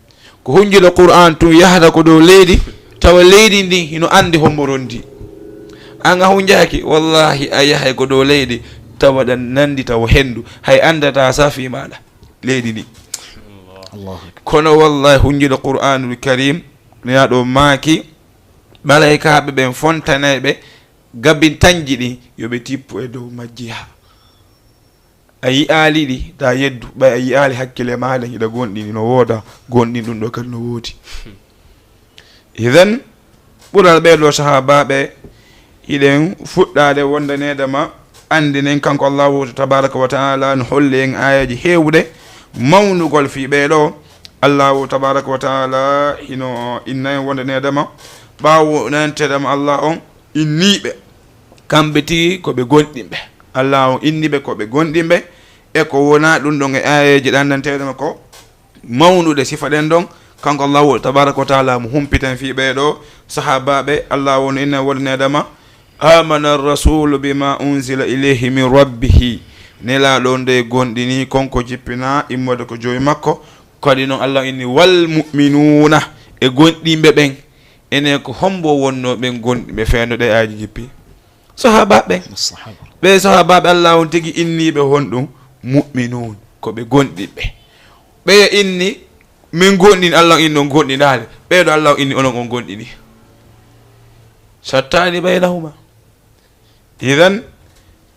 Ko hunnjuɗo Qur'aan tun yahata ko dow leydi, tawa leydi ndin hino anndi hombo rondi. An a hunnjaaki, wallahi a yahay ko dow leydi, tawa ɗan nanndi tawa henndu, hay anndata sa fii maaɗa leydi ndi. Allahu Akbar. Kono wallahi hunnjuɗo Qur'aanul Karim, Nelaaɗo maaki, malaykaaɓe ɓen fontanayɓe gabin tanji ɗin, yo ɓe tippu e dow majji haa. A yi'aali ɗi, ta yeddu, ɓay a yi'aali hakkille maaɗa hiɗa gonɗini no wooda, gonɗin ɗum ɗo kadi no woodi. Idan, ɓural ɓee ɗo sahaabaaɓe, hiɗen fuɗɗaade wondaneede ma, anndinen kanko Allahu tabaraka wa taala no holli en aayeeje heewuɗe mawnugol fii ɓee ɗo. Allahu tabaraka wa taala hino inna en wondaneede ma, ɓaawo nanteede ma Allah on, inniiɓe. Kamɓe tigi ko ɓe gonɗinɓe. Allah on inni ɓe ko ɓe gonɗinɓe. E ko wona ɗum ɗon e aayeeje ɗandanteeɗe makko mawnuɗe sifa ɗen ɗon. Kanko Allahu tabaraka wa taala mo humpiten fii ɓee ɗo sahaabaaɓe. Allah on inna wondaneede ma, "Amana rasulu bima unzila ilayhi min rabbihi." Nelaaɗo nde gonɗini kon ko jippina immorde ko Joomi makko. Kadi noon Allah inni, "Wal mu'minuuna," e gonɗinɓe ɓen. Enen ko hombo wonno ɓen gonɗinɓe fennuɗe aaji jippi? Sahaaba ɓen. Sahaaba. Ɓe sahaabaaɓe Allah on tigi inniiɓe honɗum? Mu'minuun, ko ɓe gonɗinɓe. Ɓeya inni, "Min gonɗini," Allah inni on gonɗinaade. Ɓeeɗo Allah inni onon on gonɗini. Shattaani baynahuma. Idan,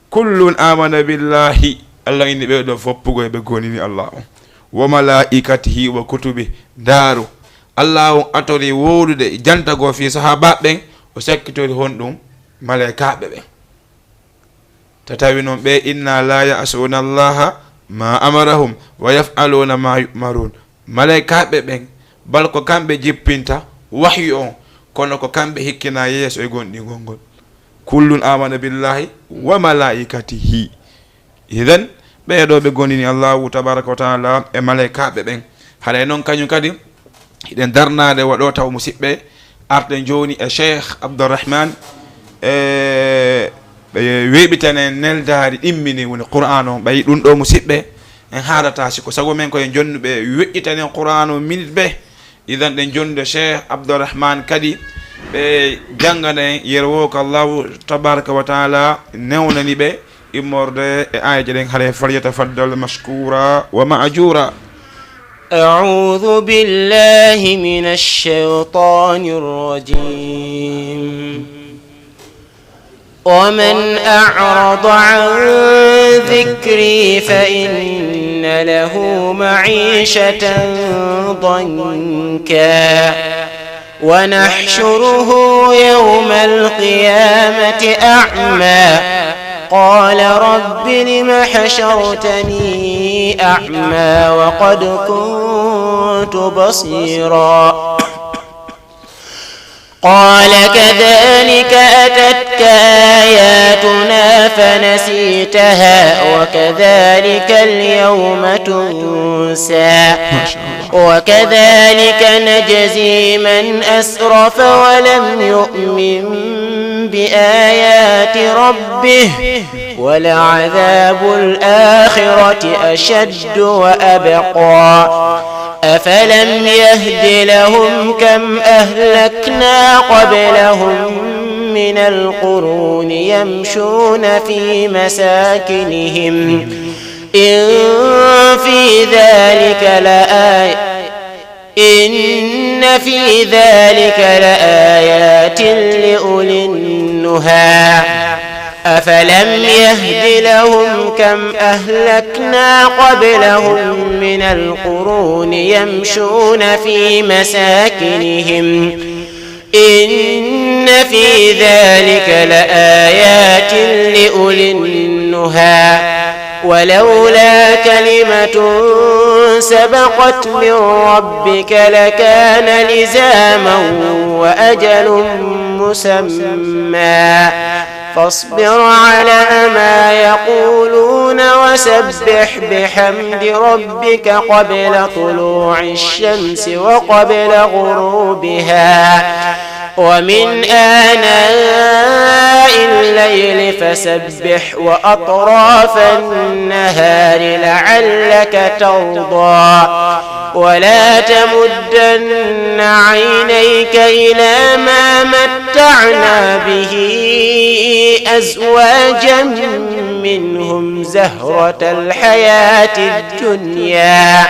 "Kullun amana billahi." Allah inni ɓeeɗo foppugo e ɓe gonini Allah on. "Wa malaikatihi wa kutubi." Ndaaru, Allah on atori wowlude jantagoo fii sahaabaaɓe ɓen, o sakkitori honɗum? Malaykaaɓe ɓen. Ta tawi noon ɓe inna la ya'suna Allaha ma amarahum wa yaf'aluna ma yu'marun. Malaykaaɓe ɓen, bal ko kamɓe jippinta wahyu on, kono ko kamɓe hikkina yeeso e gonɗingol ngol. "Kullun amana billahi wa malaikatihi." Idan, ɓee ɗo ɓe gonini Allahu tabaraka wa taala e malaykaaɓe ɓen. Haray noon kañum kadi, hiɗen darnaade waɗo taw musiɓɓe, arɗen jooni e Cheikh Abdourahmane, e ɓe weeɓitane neldaari ɗimmini woni Qur'aan on. Ɓay ɗum ɗo musiɓɓe, en haarata si ko sago men ko en jonnuɓe weƴƴitanen Qur'aan on minit be. Idan ɗen jonnude Cheikh Abdourahmane kadi, ɓe janngana en yerwoo ko Allahu tabaraka wa taala newnani ɓe immorde e aayeeje ɗen. Haray, "Falyatafaddal mashkura wa ma'jura." أعوذ بالله من الشيطان الرجيم. ومن أعرض عن ذكري فإن له معيشة ضنكا ونحشره يوم القيامة أعمى. قال رب لم حشرتني أعمى وقد كنت بصيرا. قال كذلك أتتك آياتنا فنسيتها وكذلك اليوم تنسى. ما شاء الله. وكذلك نجزي من أسرف ولم يؤمن بآيات ربه ولعذاب الآخرة أشد وأبقى. أفلم يهد لهم كم أهلكنا قبلهم من القرون يمشون في مساكنهم إن في ذلك لآية إن في ذلك لآيات لأولي النهى. أفلم يهد لهم كم أهلكنا قبلهم من القرون يمشون في مساكنهم إن في ذلك لآيات لأولي النهى. ولولا كلمة سبقت من ربك لكان لزاما وأجل مسمى. فاصبر على ما يقولون وسبح بحمد ربك قبل طلوع الشمس وقبل غروبها ومن آناء الليل فسبح وأطراف النهار لعلك ترضى. ولا تمدن عينيك إلى ما متعنا به أزواجا منهم زهرة الحياة الدنيا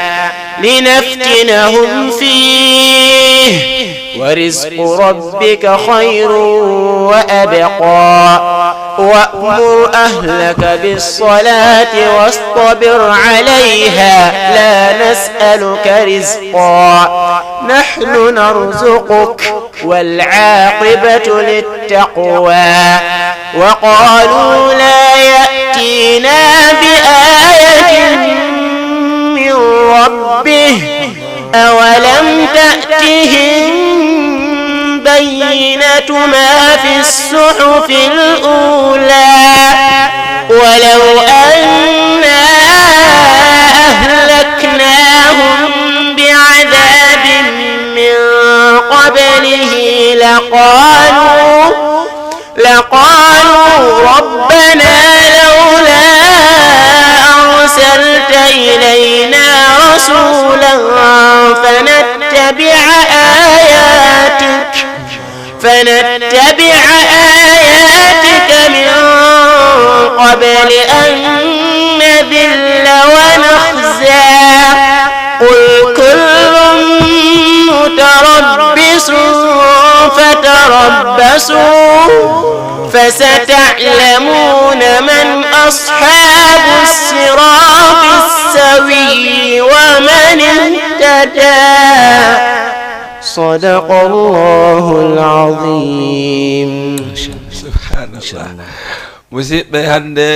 لنفتنهم فيه ورزق ربك خير وأبقى. وأمر أهلك بالصلاة واصطبر عليها لا نسألك رزقا نحن نرزقك والعاقبة للتقوى. وقالوا لا يأتينا بآية من ربه أولم تأتهم بينة ما في الصحف الأولى ولو أنا أهلكناهم بعذاب من قبله لقالوا لقالوا ربنا لولا أرسلت إلينا رسولا فنتبع آياتك فنتبع آياتك من قبل أن نذل ونخزى. قل كل متربص فتربصوا فستعلمون من أصحاب الصراط السوي ومن اهتدى. صدق الله العظيم. Subhanallah. Musidɓe, hannde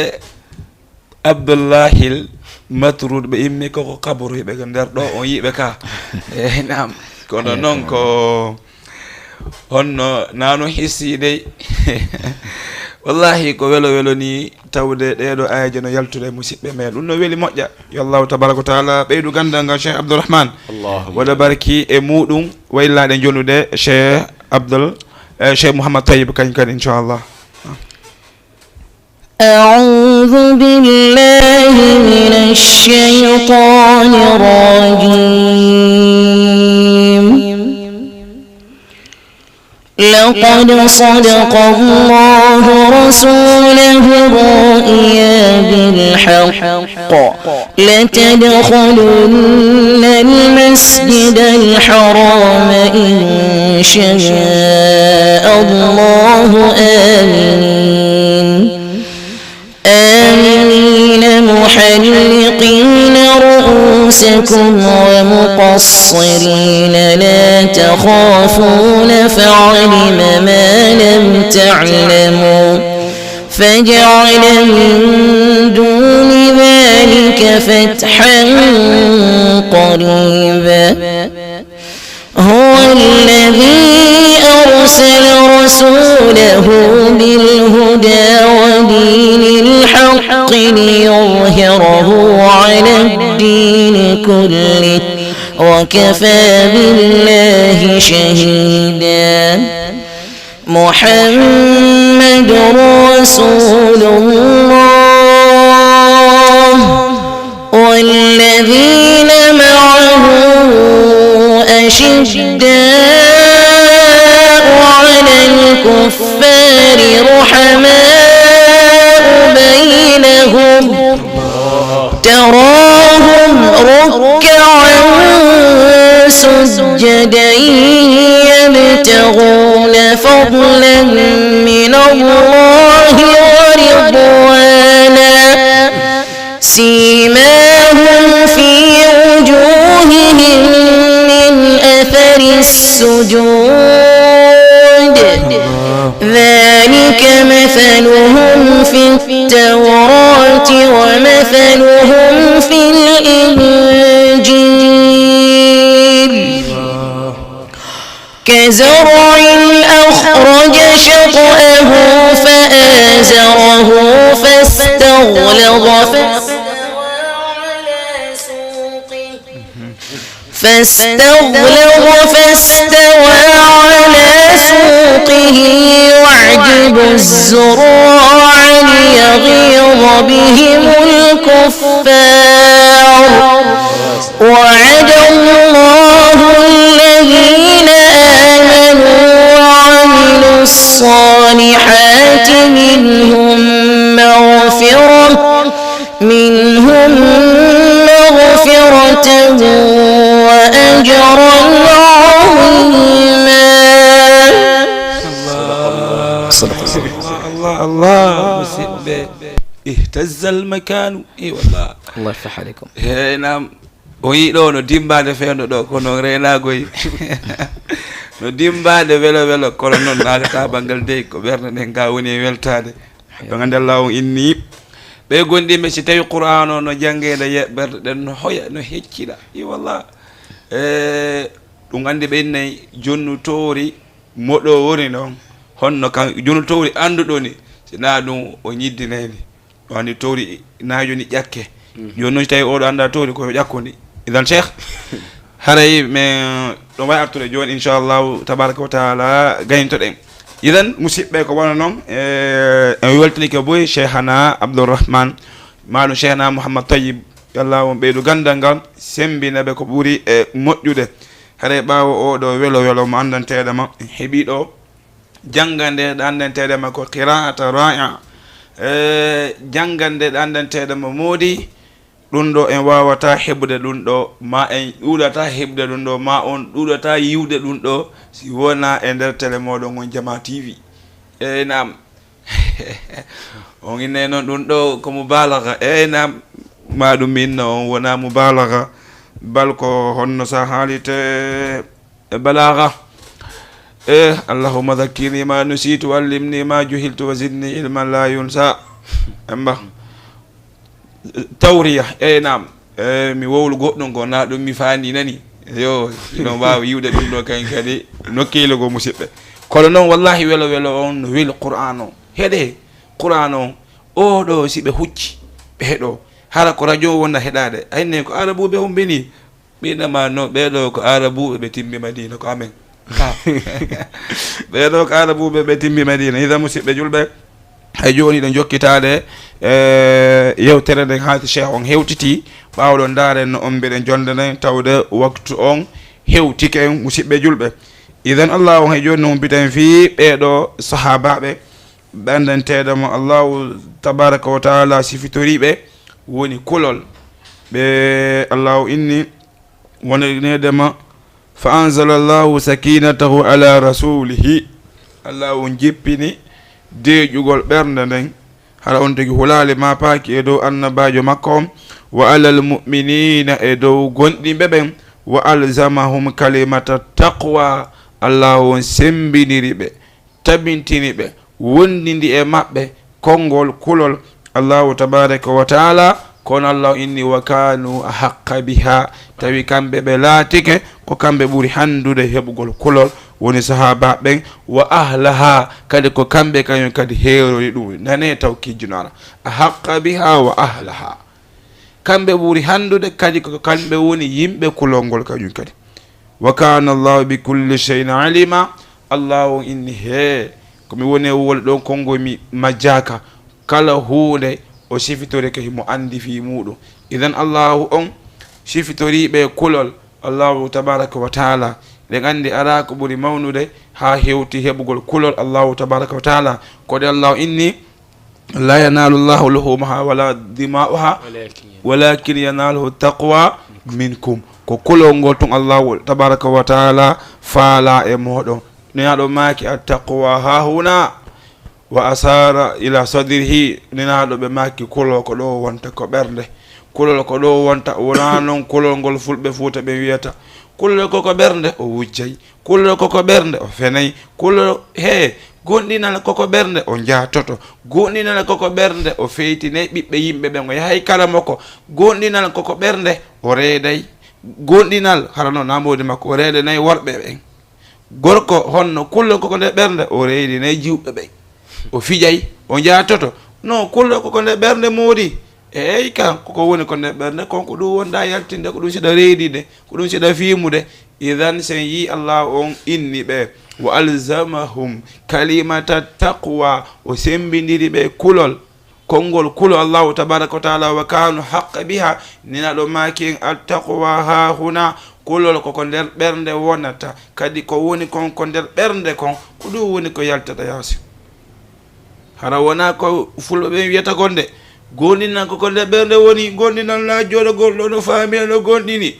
Abdullahil Matrud ɓe immi koko kaburu, hiɓe ko nder ɗo, on yiɓe ka. Eyi, naam. Kono noon ko honno nano hissi dey. Wallahi ko welo welo ni tawde ɗeɗo ayaji no yaltude e musidɓe men. Ɗum no weli moƴƴa. Yo Allahu tabaraka wa taala ɓeydu gandal ngal Cheikh Abdourahmane. Waɗa barki e muɗum waylaɗe jonude Cheikh Abdoul, eh, Cheikh Mouhamad Tayyib kañ kadi inchallah. أعوذ بالله من الشيطان الرجيم. لقد صدق الله رسوله الرؤيا بالحق لتدخلن المسجد الحرام إن شاء الله آمنين آمنين محلقين رؤوسكم ومقصرين لا تخافون فعلم ما لم تعلموا فجعل من دون ذلك فتحا قريبا. هو الذي أرسل أرسل رسوله بالهدى ودين الحق ليظهره على الدين كله، وكفى بالله شهيدا. محمد رسول الله والذين معه أشداء على الكفار رحماء بينهم، تراهم ركعا سجدا يبتغون فضلا من الله ورضوانا، سيماهم في وجوههم من أثر السجود، ذلك مثلهم في التوراة ومثلهم في الإنجيل كزرع أخرج شطأه فآزره فاستغلظ فاستغلظ فاستوى على سوقه يعجب الزراع ليغيظ بهم الكفار. وعد الله الذين آمنوا وعملوا الصالحات منهم مغفرة منهم مغفرة وأجرا عظيما. صدق الله. الله، الله، الله. Musidɓe, اهتز المكان. Eey wallah. الله يفتح عليكم. Eey naam. O yii ɗo no dimmbaade feewndo ɗo, kono noon reenaagoy. No dimmbaade welo welo, kono noon naatata banngal dey, ko ɓernde nden ga woni e weltaade. Ɓe ngannde Allah on inni, ɓe gonɗinɓe, si tawi Qur'aan o no janngeede, yeɓɓerde ɗen no hoya, no heccida. I wallah. E ɗum anndi ɓe innay jonnu toori moɗo woni noon. Honno kan jonnu toori annduɗo ni, si na ɗum o ñiddinayni. Ɗo anndi toori na joni ƴakke. Jooni noon si tawi oɗo annda toori ko ƴakkundi. Idan Cheikh, haray men ɗo wawi artude jooni inchallahu tabaraka wa taala gayntoɗen. Idan musidɓe ko wano noon, e, en weltanike boy Cheikhana Abdourahmane, maɗum Cheikhana Mouhammad Tayyib, yo Allah on ɓeydu gandal ngal, sembina ɓe ko ɓuri e moƴƴude. Haray ɓaawo oɗo welo welo mo anndanteeɗo ma, en heɓi ɗo, janngande ɗo anndanteeɗo ma ko qiraata raia. E, janngande ɗo anndanteeɗo ma moodi, ɗum ɗo en waawata heɓude ɗum ɗo, ma en ɗuuɗata heɓude ɗum ɗo, ma on ɗuuɗata yiwde ɗum ɗo, si wona e nder tele mooɗon on Jama T V. Eey naam. On innay noon ɗum ɗo ko mubaalaga. Eey naam. Ma ɗum mi inna on wona mubaalaga. Bal ko honno sa haalite e balaaga. E Allahumma dhakkirni ma nusitu, wallimni ma juhiltu, wa zidni ilman la yunsa. Emba. Tawriya. Eey naam. E mi wowlu goɗɗum ko na ɗum mi faani nani. Yo, ino mbaawa yiwde ɗum ɗo kañ kadi nokkeeli goo musidɓe. Kono noon wallahi welo welo on no weli Qur'aan o. Heɗe Qur'aan o. Oɗo si ɓe hucci ɓe heɗo. Hara ko radio wonda heɗaade. Ayne ko Arabuɓe humbini. Ɓiɗama no ɓeɗo ko Arabuɓe ɓe timmi Madina ko amen. Ka. Ɓeɗo ko Arabuɓe ɓe timmi Madina. Ida musidɓe julɓe. Hay jooni ɗo jokkitaade e yewtere nden haati Cheikh on hewtiti ɓaawo ɗo ndaaren no on mbiɗen jonde nden tawde waktu on hewtike en musidɓe julɓe. Idan Allah on hay jooni no mbiten fii ɓeɗo sahabaɓe ɓe anndanteeɗo mo Allahu tabaraka wa taala sifitoriɓe woni kulol ɓe Allahu inni wonanede ma. Fa anzala Allahu sakinatahu ala rasulihi. Allahu jippini deeƴugol ɓernde nden hara on tigi hulaali maapaaki e dow annabaajo makko on wa alal mu'miniina e dow gonɗinɓe ɓen wa alzamahum kalimata taqwa. Allahu on semmbiniri ɓe tabintini ɓe, wonndindi e maɓɓe konngol kulol Allahu tabaraka wa taala. Kono Allahu inni wa kanu ahaqqa biha, tawi kamɓe ɓe laatike ko kamɓe ɓuri hanndude heɓugol kulol. woni sahaaba ɓen, wa ahlaha, kadi ko kamɓe kañum kadi heerori ɗum. Nane taw kijjuno ara. A haqqa biha wa ahlaha. Kamɓe ɓuri hanndude, kadi ko kamɓe woni yimɓe kulol ngol kañum kadi. Wa kana Allahu bi kulli shay'in alima. Allahu on inni, he, ko mi woni e wowle ɗon, konngol mi majjaaka. Kala huunde o sifitori ko himo anndi fii muuɗum. Idan Allahu on sifitoriiɓe kulol Allahu tabaraka wa taala. Eɗen anndi alaa ko ɓuri mawnude haa hewti heɓugol kulol Allahu tabaraka wa taala. Ko ɗe Allahu inni, la yanalu Allahu luhumuha wala dima'uha, walakin yanaluhu taqwa minkum. Ko kulol ngol tun Allahu tabaraka wa taala faala e mooɗon. Nenaaɗo maaki, attaqwa hahuna. Wa asara ila sadrihi, Nenaaɗo ɓe maaki, kulol ko ɗo wonta ko ɓernde. Kulol ko ɗo wonta, wonaa non kulol ngol Fulɓe Fuuta ɓen wiyata. Kulol ko ko ɓernde, o wujjay. Kulol ko ko ɓernde, o fenay. Kulol, he, gonɗinal ko ko ɓernde, o jaatoto. Gonɗinal ko ko ɓernde, o feytinay ɓiɓɓe yimɓe ɓen, o yahay kala mo ko. Gonɗinal ko ko ɓernde, o reeday. Gonɗinal, hara no naamodi makko, o reedanay worɓe ɓen. Gorko honno, kulol ko ko nder ɓernde, o reydinay jiwɓe ɓen. O fijay, o jaatoto. No, kulol ko ko nder ɓernde moodi. Eey kan, ko ko woni ko nder ɓernde kon, ko ɗum wonda yaltinde, ko ɗum siɗa reydinde, ko ɗum siɗa fiimude. Idan sen yii Allah on inni ɓe, wa alzamahum kalimata taqwa, o sembindiri ɓe kulol. Konngol kulol Allahu tabaraka wa taala, wa kanu haqqa biha, Nenaaɗo maaki en, attaqwa hahuna, kulol ko ko nder ɓernde wonata, kadi ko woni kon ko nder ɓernde kon, ko ɗum woni ko yaltata yaasi. Hara wonaa ko Fulɓe ɓen wiyata kon de, gonɗinal ko ko nder ɓernde woni, gonɗinal na jooɗogol ɗo no faamina no gonɗini,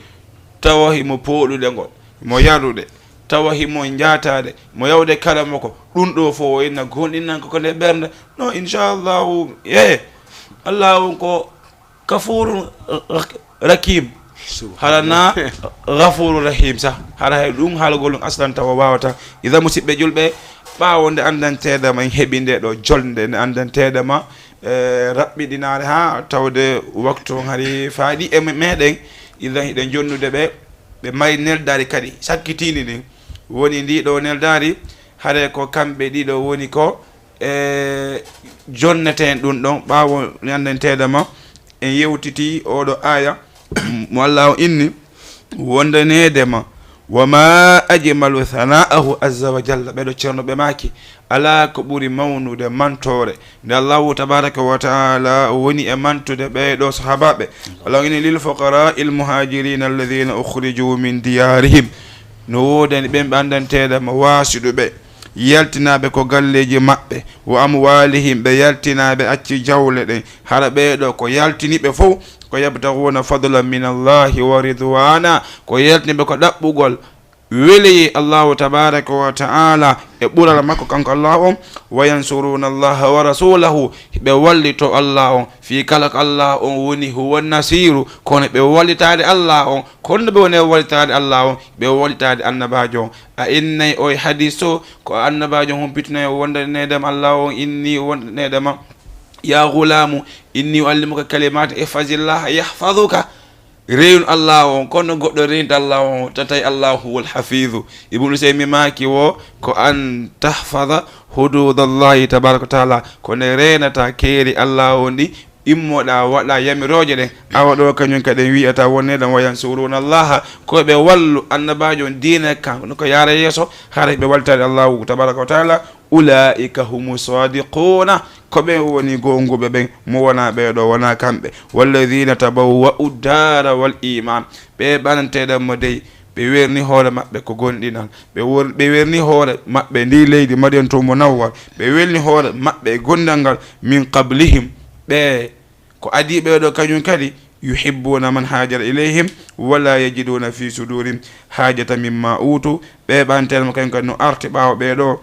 tawa himo pooɗude ngol, mo yarude. Tawa himo jaataade, mo yawde kala mo ko. Ɗum ɗo fof o inna gonɗinnan ko ko nder ɓernde. No, inchallahu, e Allahu on ko kafurun rakim. Hara na gafuru rahim sah. Hara hay ɗum haalgol ɗum aslan tawa waawata. Ida musidɓe julɓe, ɓaawo nde anndanteeɗe ma en heɓi nde ɗo jolde nde anndanteeɗe ma, e, raɓɓiɗinaare haa tawde waktu on hari faaɗi e me-, meɗen. Ida hiɗen jonnude ɓe, ɓe mari neldaari kadi sakkitiindi ndin. Woni ndi ɗo neldaari, hare ko kamɓe ɗiɗo woni ko, e, jonneten ɗum ɗon. Ɓaawo ñanndanteede ma, en yewtiti oɗo aaya mo Allah o inni wondaneede ma. Wa ma ajmalu sana'ahu azza wa jalla. Ɓeɗo Ceerno ɓe maaki, alaa ko ɓuri mawnude mantoore nde Allahu tabaraka wa taala woni e mantude ɓee ɗo sahaabaaɓe. Allahu ini lil fuqaraa il muhaajiriina alladhiina ukhriju min diyaarihim. No woodani ɓen ɓe anndanteeɗe ma waasiɗuɓe, yaltinaaɓe ko galleeji maɓɓe, wa amwaalihim, ɓe yaltinaaɓe acci jawle ɗen. Hara ɓee ɗo ko yaltini ɓe fow, ko yabtaghuuna fadlan min Allahi wa ridwaana, ko yaltini ɓe ko ɗaɓɓugol weleyee Allahu tabaraka wa taala e ɓural makko kanko Allahu on, wa yansuruuna Allaha wa rasuulahu, ɓe wallito Allahu on, fii kala ko Allahu on woni huwa nasiiru, kono ɓe wallitaade Allahu on, kono ɓe woni e wallitaade Allahu on, ɓe wallitaade annabaajo on. A innay o e hadiis o, ko annabaajo on humpitinoy wondaneede ma Allahu on inni wondaneede ma, ya ghulaamu, inni uallimuka kalimaati ihfazillaha yahfazuka. Reenun Allahu on, kono goɗɗo reenata Allahu on, tan tawi Allahu huwal hafiizu. Ibnu Usaymi maaki wo, ko an tahfaza huduudallahi tabaraka wa taala, ko nde reenata keeri Allahu on ɗi, immoɗa waɗa yamirooje ɗen. Awa ɗo kañum kadi en wi'ata wonde ɗon wa yansuruuna Allaha, ko ɓe wallu annabaajo on diina kan, no ko yaara yeeso, hara ɓe wallitaade Allahu tabaraka wa taala, ulaa'ika humu saadiquuna, ko ɓen woni goonguɓe ɓen, mo wonaa ɓee ɗo, wonaa kamɓe. Walladhiina tabawwa'u daara wal iimaan, ɓe ɓananteeɗan mo dey, ɓe werni hoore maɓɓe ko gonɗinal, ɓe wor-, ɓe werni hoore maɓɓe ndi leydi Madinatul Munawwara, ɓe welni hoore maɓɓe e gondal ngal, min qablihim, ɓe ko adii ɓee ɗo kañum kadi, yuhibbuuna man haajara ilayhim, wala yajiduuna fi suduurihim haajatan mimma uutu, ɓe ɓananteeɗan mo kañum kadi no arti ɓaawo ɓee ɗo,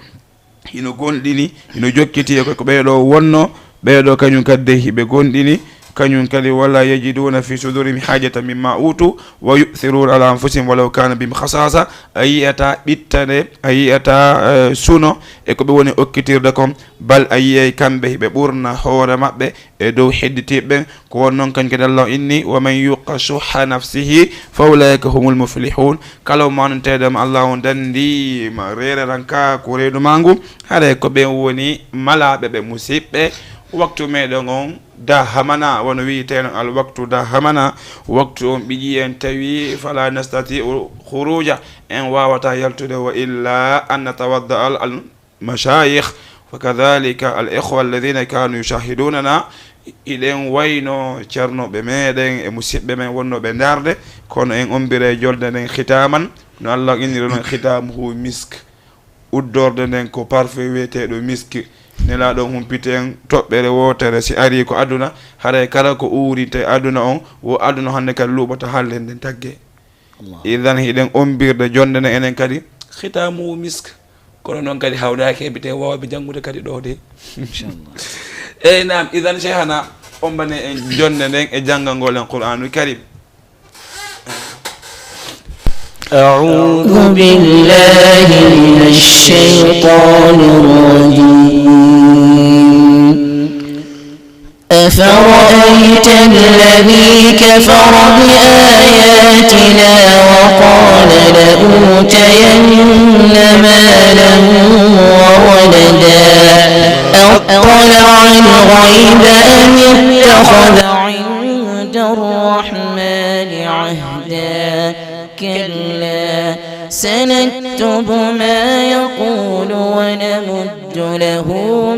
hino gonɗini, hino jokkiti e ko ɓee ɗo wonno, ɓee ɗo kañum kadi dey hiɓe gonɗini, kañum kadi, ولا يجدون في صدورهم حاجة مما أوتوا ويؤثرون على أنفسهم ولو كان بهم خصاصة. A yiyata ɓittane, a yiyata, eh, suno e ko ɓe woni okkitirde kon, bal a yiyay kamɓe hiɓe ɓurna hoore maɓɓe e dow hedditiiɓe ɓen. Ko won non kañum kadi Allah inni: ومن يوق شح نفسه فأولئك هم المفلحون. Kala mo manunteeɗo mo Allah on dandiima reereranka ko reedu maa ngu, haray ko ɓen woni malaaɓe ɓe musiɓɓe. Waktu meɗen on da hamana, wano wi'eteno al waktu da hamana, waktu on ɓiƴi en tawi فلا نستطيع الخروج, en wawata yaltude, وإلا أن نتوضأ المشايخ وكذلك الإخوة الذين كانوا يشاهدوننا. Hiɗen wayno ceernooɓe meɗen e musiɓɓe men wonnooɓe ndaarde, kono en ombire jolde nden khitaman, no Allah inniri non: ختامه مسك. Uddorde nden ko parfum wi'eteeɗo misk. Nelaaɗo on humpiti en toɓɓere wootere, si arii ko aduna, haray kala ko uurinte aduna on, wo aduna hannde kadi luuɓata, halle nden tagge. Allah. Idan hiɗen ombirde jonde nden enen kadi, ختامه مسك. Kono noon kadi hawnaaki e bite wawɓe janngude kadi ɗo de. Inchallah. Eyi naam, idan Cheikhana, ombane en jonde nden e janngangol en Qur'anul Karim. أعوذ بالله من الشيطان الرجيم. أفرأيت الذي كفر بآياتنا وقال لأوتين مالا وولدا، أطلع الغيب أم اتخذ عند الرحمن عهدا. كلا سنكتب ما يقول ونمد له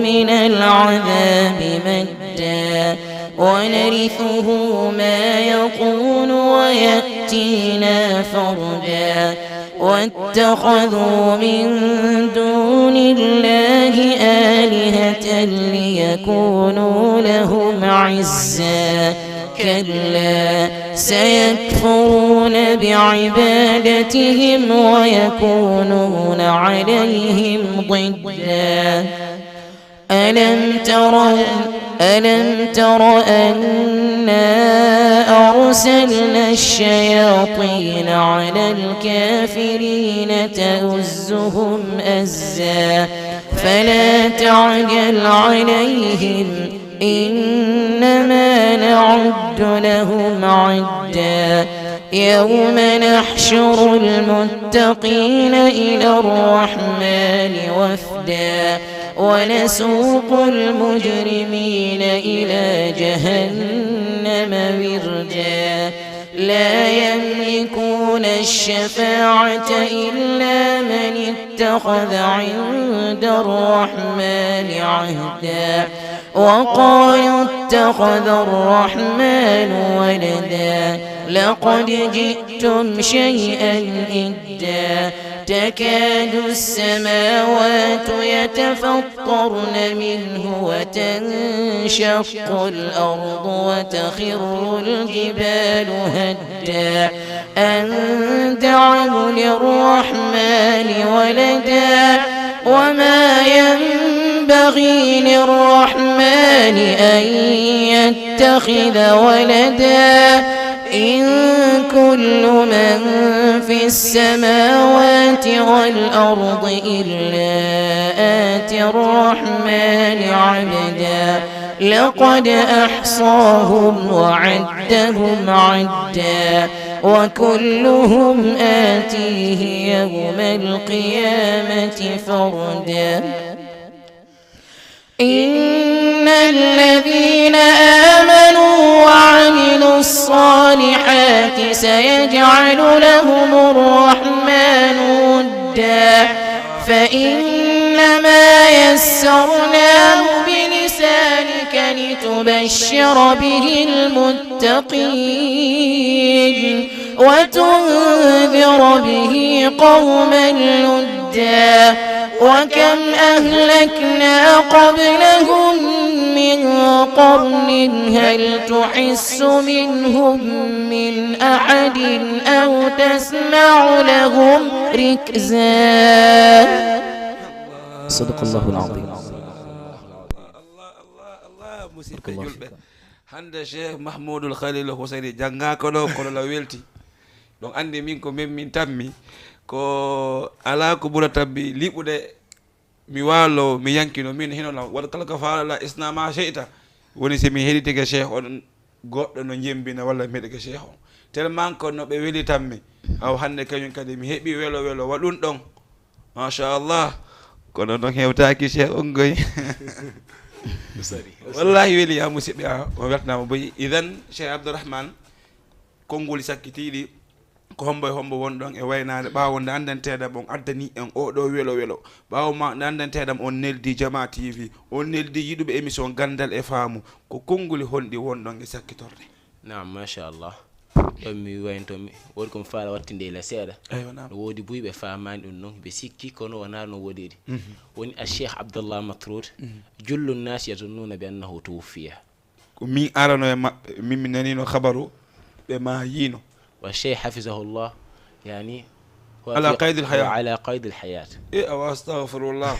من العذاب مدا ونرثه ما يقول ويأتينا فردا. واتخذوا من دون الله آلهة ليكونوا لهم عزا. كلا سيكفرون بعبادتهم ويكونون عليهم ضدا. ألم تر، ألم تر أنا أرسلنا الشياطين على الكافرين تؤزهم أزا. فلا تعجل عليهم إنما نعد لهم عدا. يوم نحشر المتقين إلى الرحمن وفدا. ونسوق المجرمين إلى جهنم وردا. لا يملكون الشفاعة إلا من اتخذ عند الرحمن عهدا. وقالوا اتخذ الرحمن ولدا. لقد جئتم شيئا إدا. تكاد السماوات يتفطرن منه وتنشق الأرض وتخر الجبال هدا. أن دعوا للرحمن ولدا. وما ينبغي للرحمن أن يتخذ ولدا. إن كل من في السماوات والأرض إلا آتي الرحمن عبدا. لقد أحصاهم وعدهم عدا. وكلهم آتيه يوم القيامة فردا. إن الذين آمنوا وعملوا الصالحات سيجعل لهم الرحمن ودا. فإنما يسرناه بلسانك لتبشر به المتقين وتنذر به قوما لدا. وكم أهلكنا قبلهم من قرن هل تحس منهم من أحد أو تسمع لهم ركزا. صدق الله العظيم. بارك الله فيك. Hannde Cheikh Mahmoudou Khalil Houssaini janngaaka ɗo, kono la welti. Ɗon anndi min ko min, min tammi, ko alaa ko ɓura tammi liɓude. Mi waalo, mi yankino, min hino lam. Waɗ kala ko faala la isna ma cheyta. Woni si mi heɗitike Cheikh on, goɗɗo no jembina walla mi heɗike Cheikh on. Tellement que no ɓe weli tammi. Aw hannde kañum kadi mi heɓi welo welo waɗun ɗon. Machallah. Kono noon hewtaaki Cheikh on goy. Wallahi weli ya musidɓe, a o weltanaama boyi. Idan Cheikh Abdourahmane, konnguli sakkitiiɗi, ko hombo e hombo won ɗon e waynaade ɓaawo nde anndanteeɗam on addani en oo ɗoo welo welo? Ɓaawo ma nde anndanteeɗam on neldi Jama T V, on neldi yiɗuɓe émission Ganndal e Faamu, ko konnguli honɗi won ɗon e sakkitorde? Naam, machallah. Ɗon mi waynto mi, woodi ko mi faala wattinde ila seeɗa. Eywa, naam. No woodi buy ɓe faamaani ɗum noon, ɓe sikki, kono wonaa no woodiri. Mhm. Woni a Cheikh Abdallah Matroud, mhm, jullu nnaasi yazunnuuna bi annahu tuwuffiya. Ko min arano e maɓɓe, min mi nanino habaru, ɓe maayino. Wa Cheikh hafizahullah, yani, huwa ala fi, qaydil hayat. Huwa ala qaydil hayat. E awa, astagfirullah.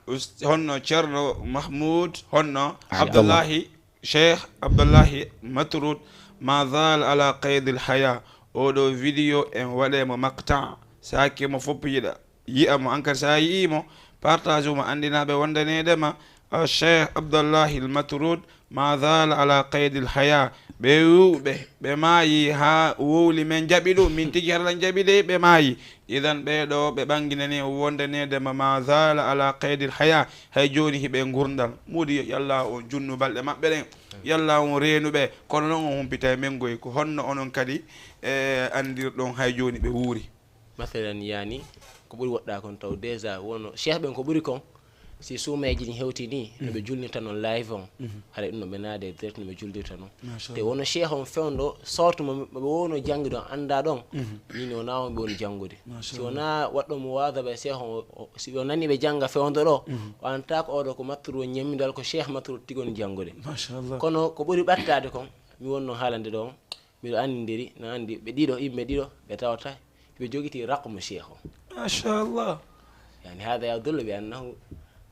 Ust-, honno Ceerno Mahmoud, honno Abdallah. Abdullahi, Cheikh Abdullahi Matrud, ma zal ala qaydil haya. Oɗo video en waɗe mo maqta, sake mo fof yiɗa. Yi'a mo, an kadi so a yi'ii mo, partage mo, anndinaa ɓe wondaneede ma, a Cheikh Abdallahi Al Matrud, ma zal ala qaydil haya. Ɓe wuuɓe, ɓe maayi haa wowli men jaɓi ɗum, min tigi hara lan jaɓi de, ɓe maayi. Idan ɓee ɗoo, ɓe ɓannginani wondaneede ma, ma zal ala qaydil haya. Hay jooni hiɓe ngurndal. Muudi yo Yalla on junnu balɗe maɓɓe ɗen. Yalla on reenu ɓe. Kono noon on humpitay men goy. Ko honno onon kadi, e, anndirɗon hay jooni ɓe wuuri? Masalan, yani, ko ɓuri woɗɗaa kon taw déjà wono cheikh ɓen ko ɓuri kon, si suumeeji ɗin hewti ni, no ɓe julnirta non live on. Mhm. Haray ɗum no ɓe naade direct no ɓe julnirta non. Machallah. Te wono cheikh on fewndo, sorte mo ɓe wono janngude on anndaa ɗon, mhm, min wonaa on ɓe woni janngude. Machallah. Si wonaa waɗɗo mo waadaba e cheikh on, o, si o nani ɓe jannga fewndo ɗo, mhm, o anndataa ko oɗo ko Matrud ñemmindal, ko cheikh Matrud tigi woni janngude. Machallah. Kono ko ɓuri ɓattaade kon, mi wonno haalande ɗo on, miɗo anndiri, no anndi ɓe ɗiɗo, yimɓe ɗiɗo, ɓe tawata ɓe jogitii raqmu cheikh o. Machallah. Yani, hada yadullu bi annahu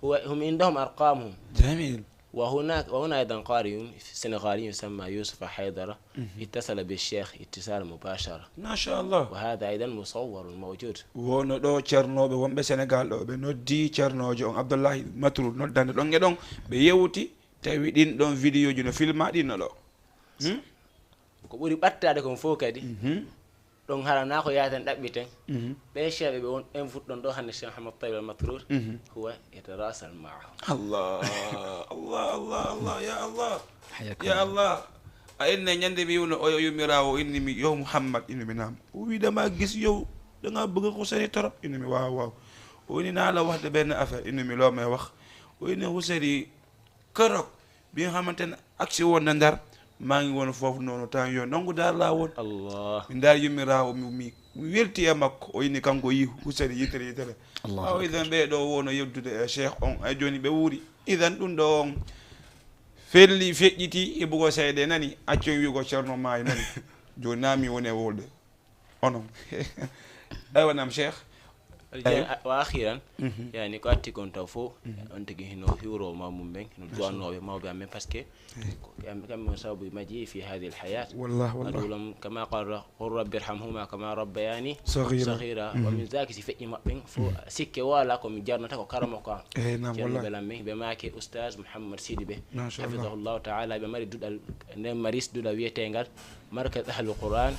huwa, hum indahum arqamuhum. Jamil. Wa hunaka, wa huna aidan qari senegali yusamma Yusufa Haydara, mhm, ittasala bi cheikh ittisal mubashara. Machallah. Wa hada aidan musawwarun mawjud. Wono ɗo ceernooɓe wonɓe Senegal ɗo, ɓe noddi ceernoojo on Abdullahi Matrud, noddande ɗon e ɗon, ɓe yewti, tawi ɗin ɗon vidéo ji no filma ɗin no ɗo. Hmm? Ko ɓuri ɓattaade kon fof kadi, mhm, ɗon halanaa ko yaaten ɗaɓɓiten. Mhm. Ɓee cheikh ɓe won, ɓen fuɗɗon ɗo hannde, Cheikh Mouhammad Tayyib Al Matrud, mhm, huwa yatarasal maahu. Allah, Allah, Allah, Allah, ya Allah. Hayyakum. Ya Allah. A inni ñande mi wino oyo yumiraawo, inni mi, "Yo Mouhammad," inni mi, "Naam." O wiide ma gis yow, da ngaa bëgg ko sori torop, inni mi, "Waaw, waaw." O inni naa la wax de benn affaire, inni mi, "Loo may wax?" O inni Huseyri, keroog bi nga xamante ne agsi woon na Ndar, maa ngi woon foofu noonu, temps yooyu ndongo daar laa woon. Allah. Mi ndaar yummi raaw mi, mi, mi welti e makko, o inni kanko yi Huseyni yitere yitere. Allahu akbar. Idan ɓee ɗo wono yewtude e cheikh on, ay jooni ɓe wuuri. Idan ɗum ɗo on felli, feƴƴiti, heɓugo seede nani, accon wi'ugo ceerno maayi nani. Jooni naa mi woni e wolde. Onon. Aywa, naam, Cheikh. Wa akhiran, mhm, yani, ko atti kon taw fof, mhm, on tigi hino hiwro ma mum ɓen, hino duwannooɓe mawɓe amen, parce que, eh, ko kam-, kamɓe on sababu majji fi hadhihi alhayat. Wallah, wallah. Aɗa wulam, kama qala, qul rabbi irhamhuma kama rabbayani saghira. Saghira. Wa, mhm, min zaki, si feƴƴi maɓɓen fof, mhm, sikke wala ko mi jarnata ko karamo ko am. Eh, naam, ceerno, wallah, belam men, ɓe maake Oustaz Mouhammad Sidi ɓe. Masha Allah. Hafidahullahu taala, ɓe mari duɗal, nden maris duɗal wiyetengal Markaz Ahlul Quran,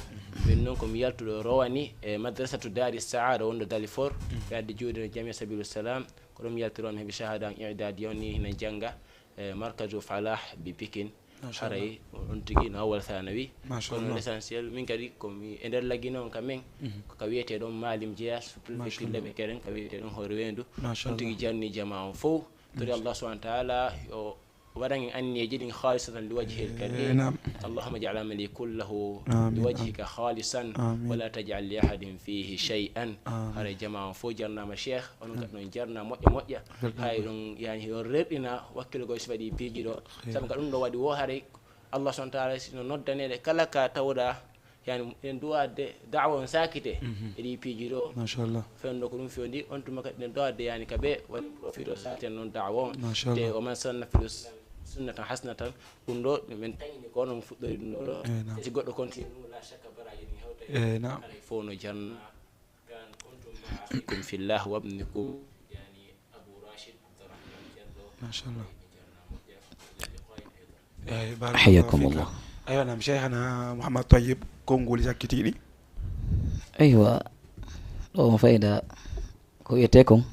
min noon ko mi yaltuɗo rowani e Madrasatu Daari Saada wonɗo Dalifort, ɓe addi juuɗe no Jamia Sabilu Salam, ko ɗum mi yaltiro mi heɓi shahada an i'dadi on ni hina jannga e Markazu Falah bi Pikin. Masha Allah. Haray on tigi no awwal thanawi. Masha Allah. Kono l'essentiel min kadi ko mi e nder laggi noon ka men, mhm, ko ka wiyetee ɗon Malim Jeya, préfecture Lebe Keren, ka wiyetee ɗon Hoore Weendu. Masha Allah. On tigi jarni jama on fof. Tori Allah subhanahu wa taala yo waɗan en anniyeeji ɗin khalisatan li wajhil karim. Eh, naam. Allahumma ij'al amali kullahu, amin, li wajhika khalisan, amin, wa la taj'al li ahadin fihi shay'an. Amin. Haray jama on fof jarnama cheikh, onon kadi noon jarna moƴƴa moƴƴa. Alhamdulillah. Hay ɗum yani hiɗon rerɗina wakkilugol si waɗi piiji ɗo. Khair. Sabu ka ɗum ɗo waɗi wo haray Allah subhanahu wa taala sino noddaneede kala ka tawɗa yani, en duwaade da'wa on saakite, mhm, e ɗi piiji ɗo. Masha Allah. Fewndo ko ɗum fewndi, on tuma kadi en duwaade yani ka ɓe waɗi profito saakiten noon da'wa on. Masha Allah. Te o man sanna fil Islam Sunnatan hasanatan, ɗum ɗo min taƴini ko onon fuɗɗori ɗum ɗo ɗo. Eh, naam. Si goɗɗo continue, la shakka bara yini hewta. Eh, naam. Haray fof no janna. Kan kuntum ma akhikum fillah wa ibnikum, yani, Abu Rashid Abdurrahman Diallo. Machallah. Ila liqa'i akhar. Eh, barakallahu fik. Hayyakumullah. Aywa, naam, Cheikhana Mouhammad Tayyib, konngol sakkitiiɗi. Aywa, ɗo mo Fayda, ko wiyetee kon,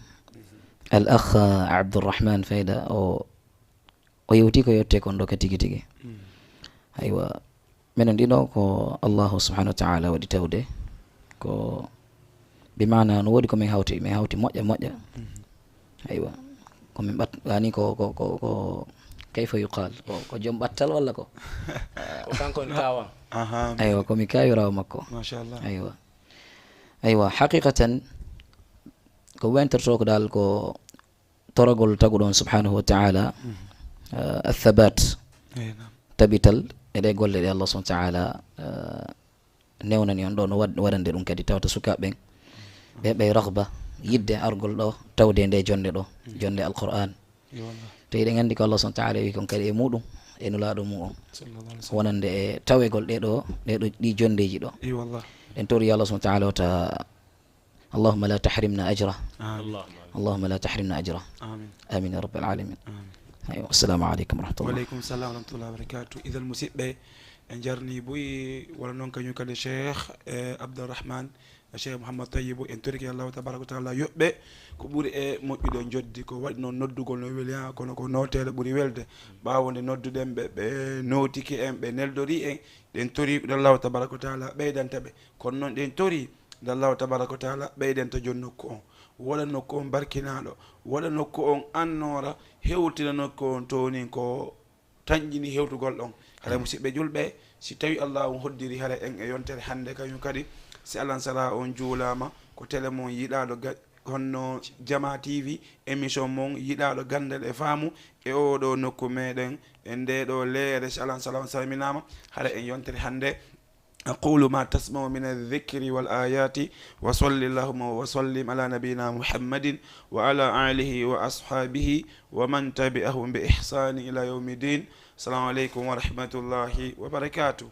al akh Abdurrahman Fayda, o, o yewti ko yewtee kon ɗo ka tigi tigi. Mm. Aywa, minen ɗino ko Allahu subhanahu wa ta'ala waɗi tawde, ko bi maana no woodi ko min hawti, min hawti moƴƴa moƴƴa. Mhm. Aywa, ko min ɓat-, ani ko, ko, ko, ko, kayfa yuqal? Ko, ko joom ɓattal walla ko? Ko kanko woni kaawan. Aha. Aywa, ko mi kaawiraawo makko. Machallah. Aywa. Aywa, haqiqatan, ko wentortoo ko dal ko toragol taguɗo on subhanahu wa ta'ala, mhm, eh, athabat, eh, naam, tabital e ɗe golle ɗe Allah subhanahu wa ta'ala, eh, newnani on ɗo, no wad-, waɗande ɗum kadi tawata sukaaɓe ɓen, ɓe, ɓe raghba, yidde argol ɗo, tawde nde jonde ɗo, mhm, jonde Alqur'an. Yo Allah. Te eɗen anndi ko Allah subhanahu wa ta'ala wi kon kadi e muɗum, e nulaaɗo mu'um. Sallallahu alaihi wasallam. Wonande e tawegol ɗe ɗo, ɗe ɗo, ɗi jondeeji ɗo. Yo Allah. Ɗen tori Allah subhanahu wa ta'ala wata اللهم لا تحرمنا أجره. آمين. اللهم لا تحرمنا أجره. آمين. آمين يا رب العالمين. آمين. أيوة. السلام عليكم ورحمة الله. Wa aleykum salam wa rahmatullahi wa barakatuh. Idan, musidɓe, en jarni buy, wala noon kañum kadi Cheikh, eh, Abdourahmane, Cheikh Mouhammad Tayyibou, en torike Allahu tabaraka wa taala yoɓɓe ko ɓuri e moƴƴude joddi, ko waɗi noon noddugol no weli, haa kono ko nooteeɗo ɓuri welde. Ɓaawo nde nodduɗen ɓe, ɓe nootike en, ɓe neldori en, ɗen tori Allahu tabaraka wa taala ɓeydanta ɓe. Kono noon ɗen tori nde Allahu tabaraka wa taala ɓeydanta joom nokku on, waɗa nokku on barkinaaɗo, waɗa nokku on annoora, hewtina nokku on toonin ko tanƴini hewtugol ɗon. Hara, musidɓe julɓe, si tawi Allahu hoddiri hara en e yontere hannde kañum kadi, si alan sala on juulaama, ko tele mon yiɗaaɗo ga-, honno Jama T V, émission mon yiɗaaɗo ganndal e faamu e oo ɗoo nokku meɗen, e ndee ɗoo leere, si alan sala on salminaama, hara en yontere hannde. أقول ما تسمعون من الذكر والآيات، وصل اللهم وسلم على نبينا محمد وعلى آله وأصحابه ومن تبعهم بإحسان إلى يوم الدين. السلام عليكم ورحمة الله وبركاته.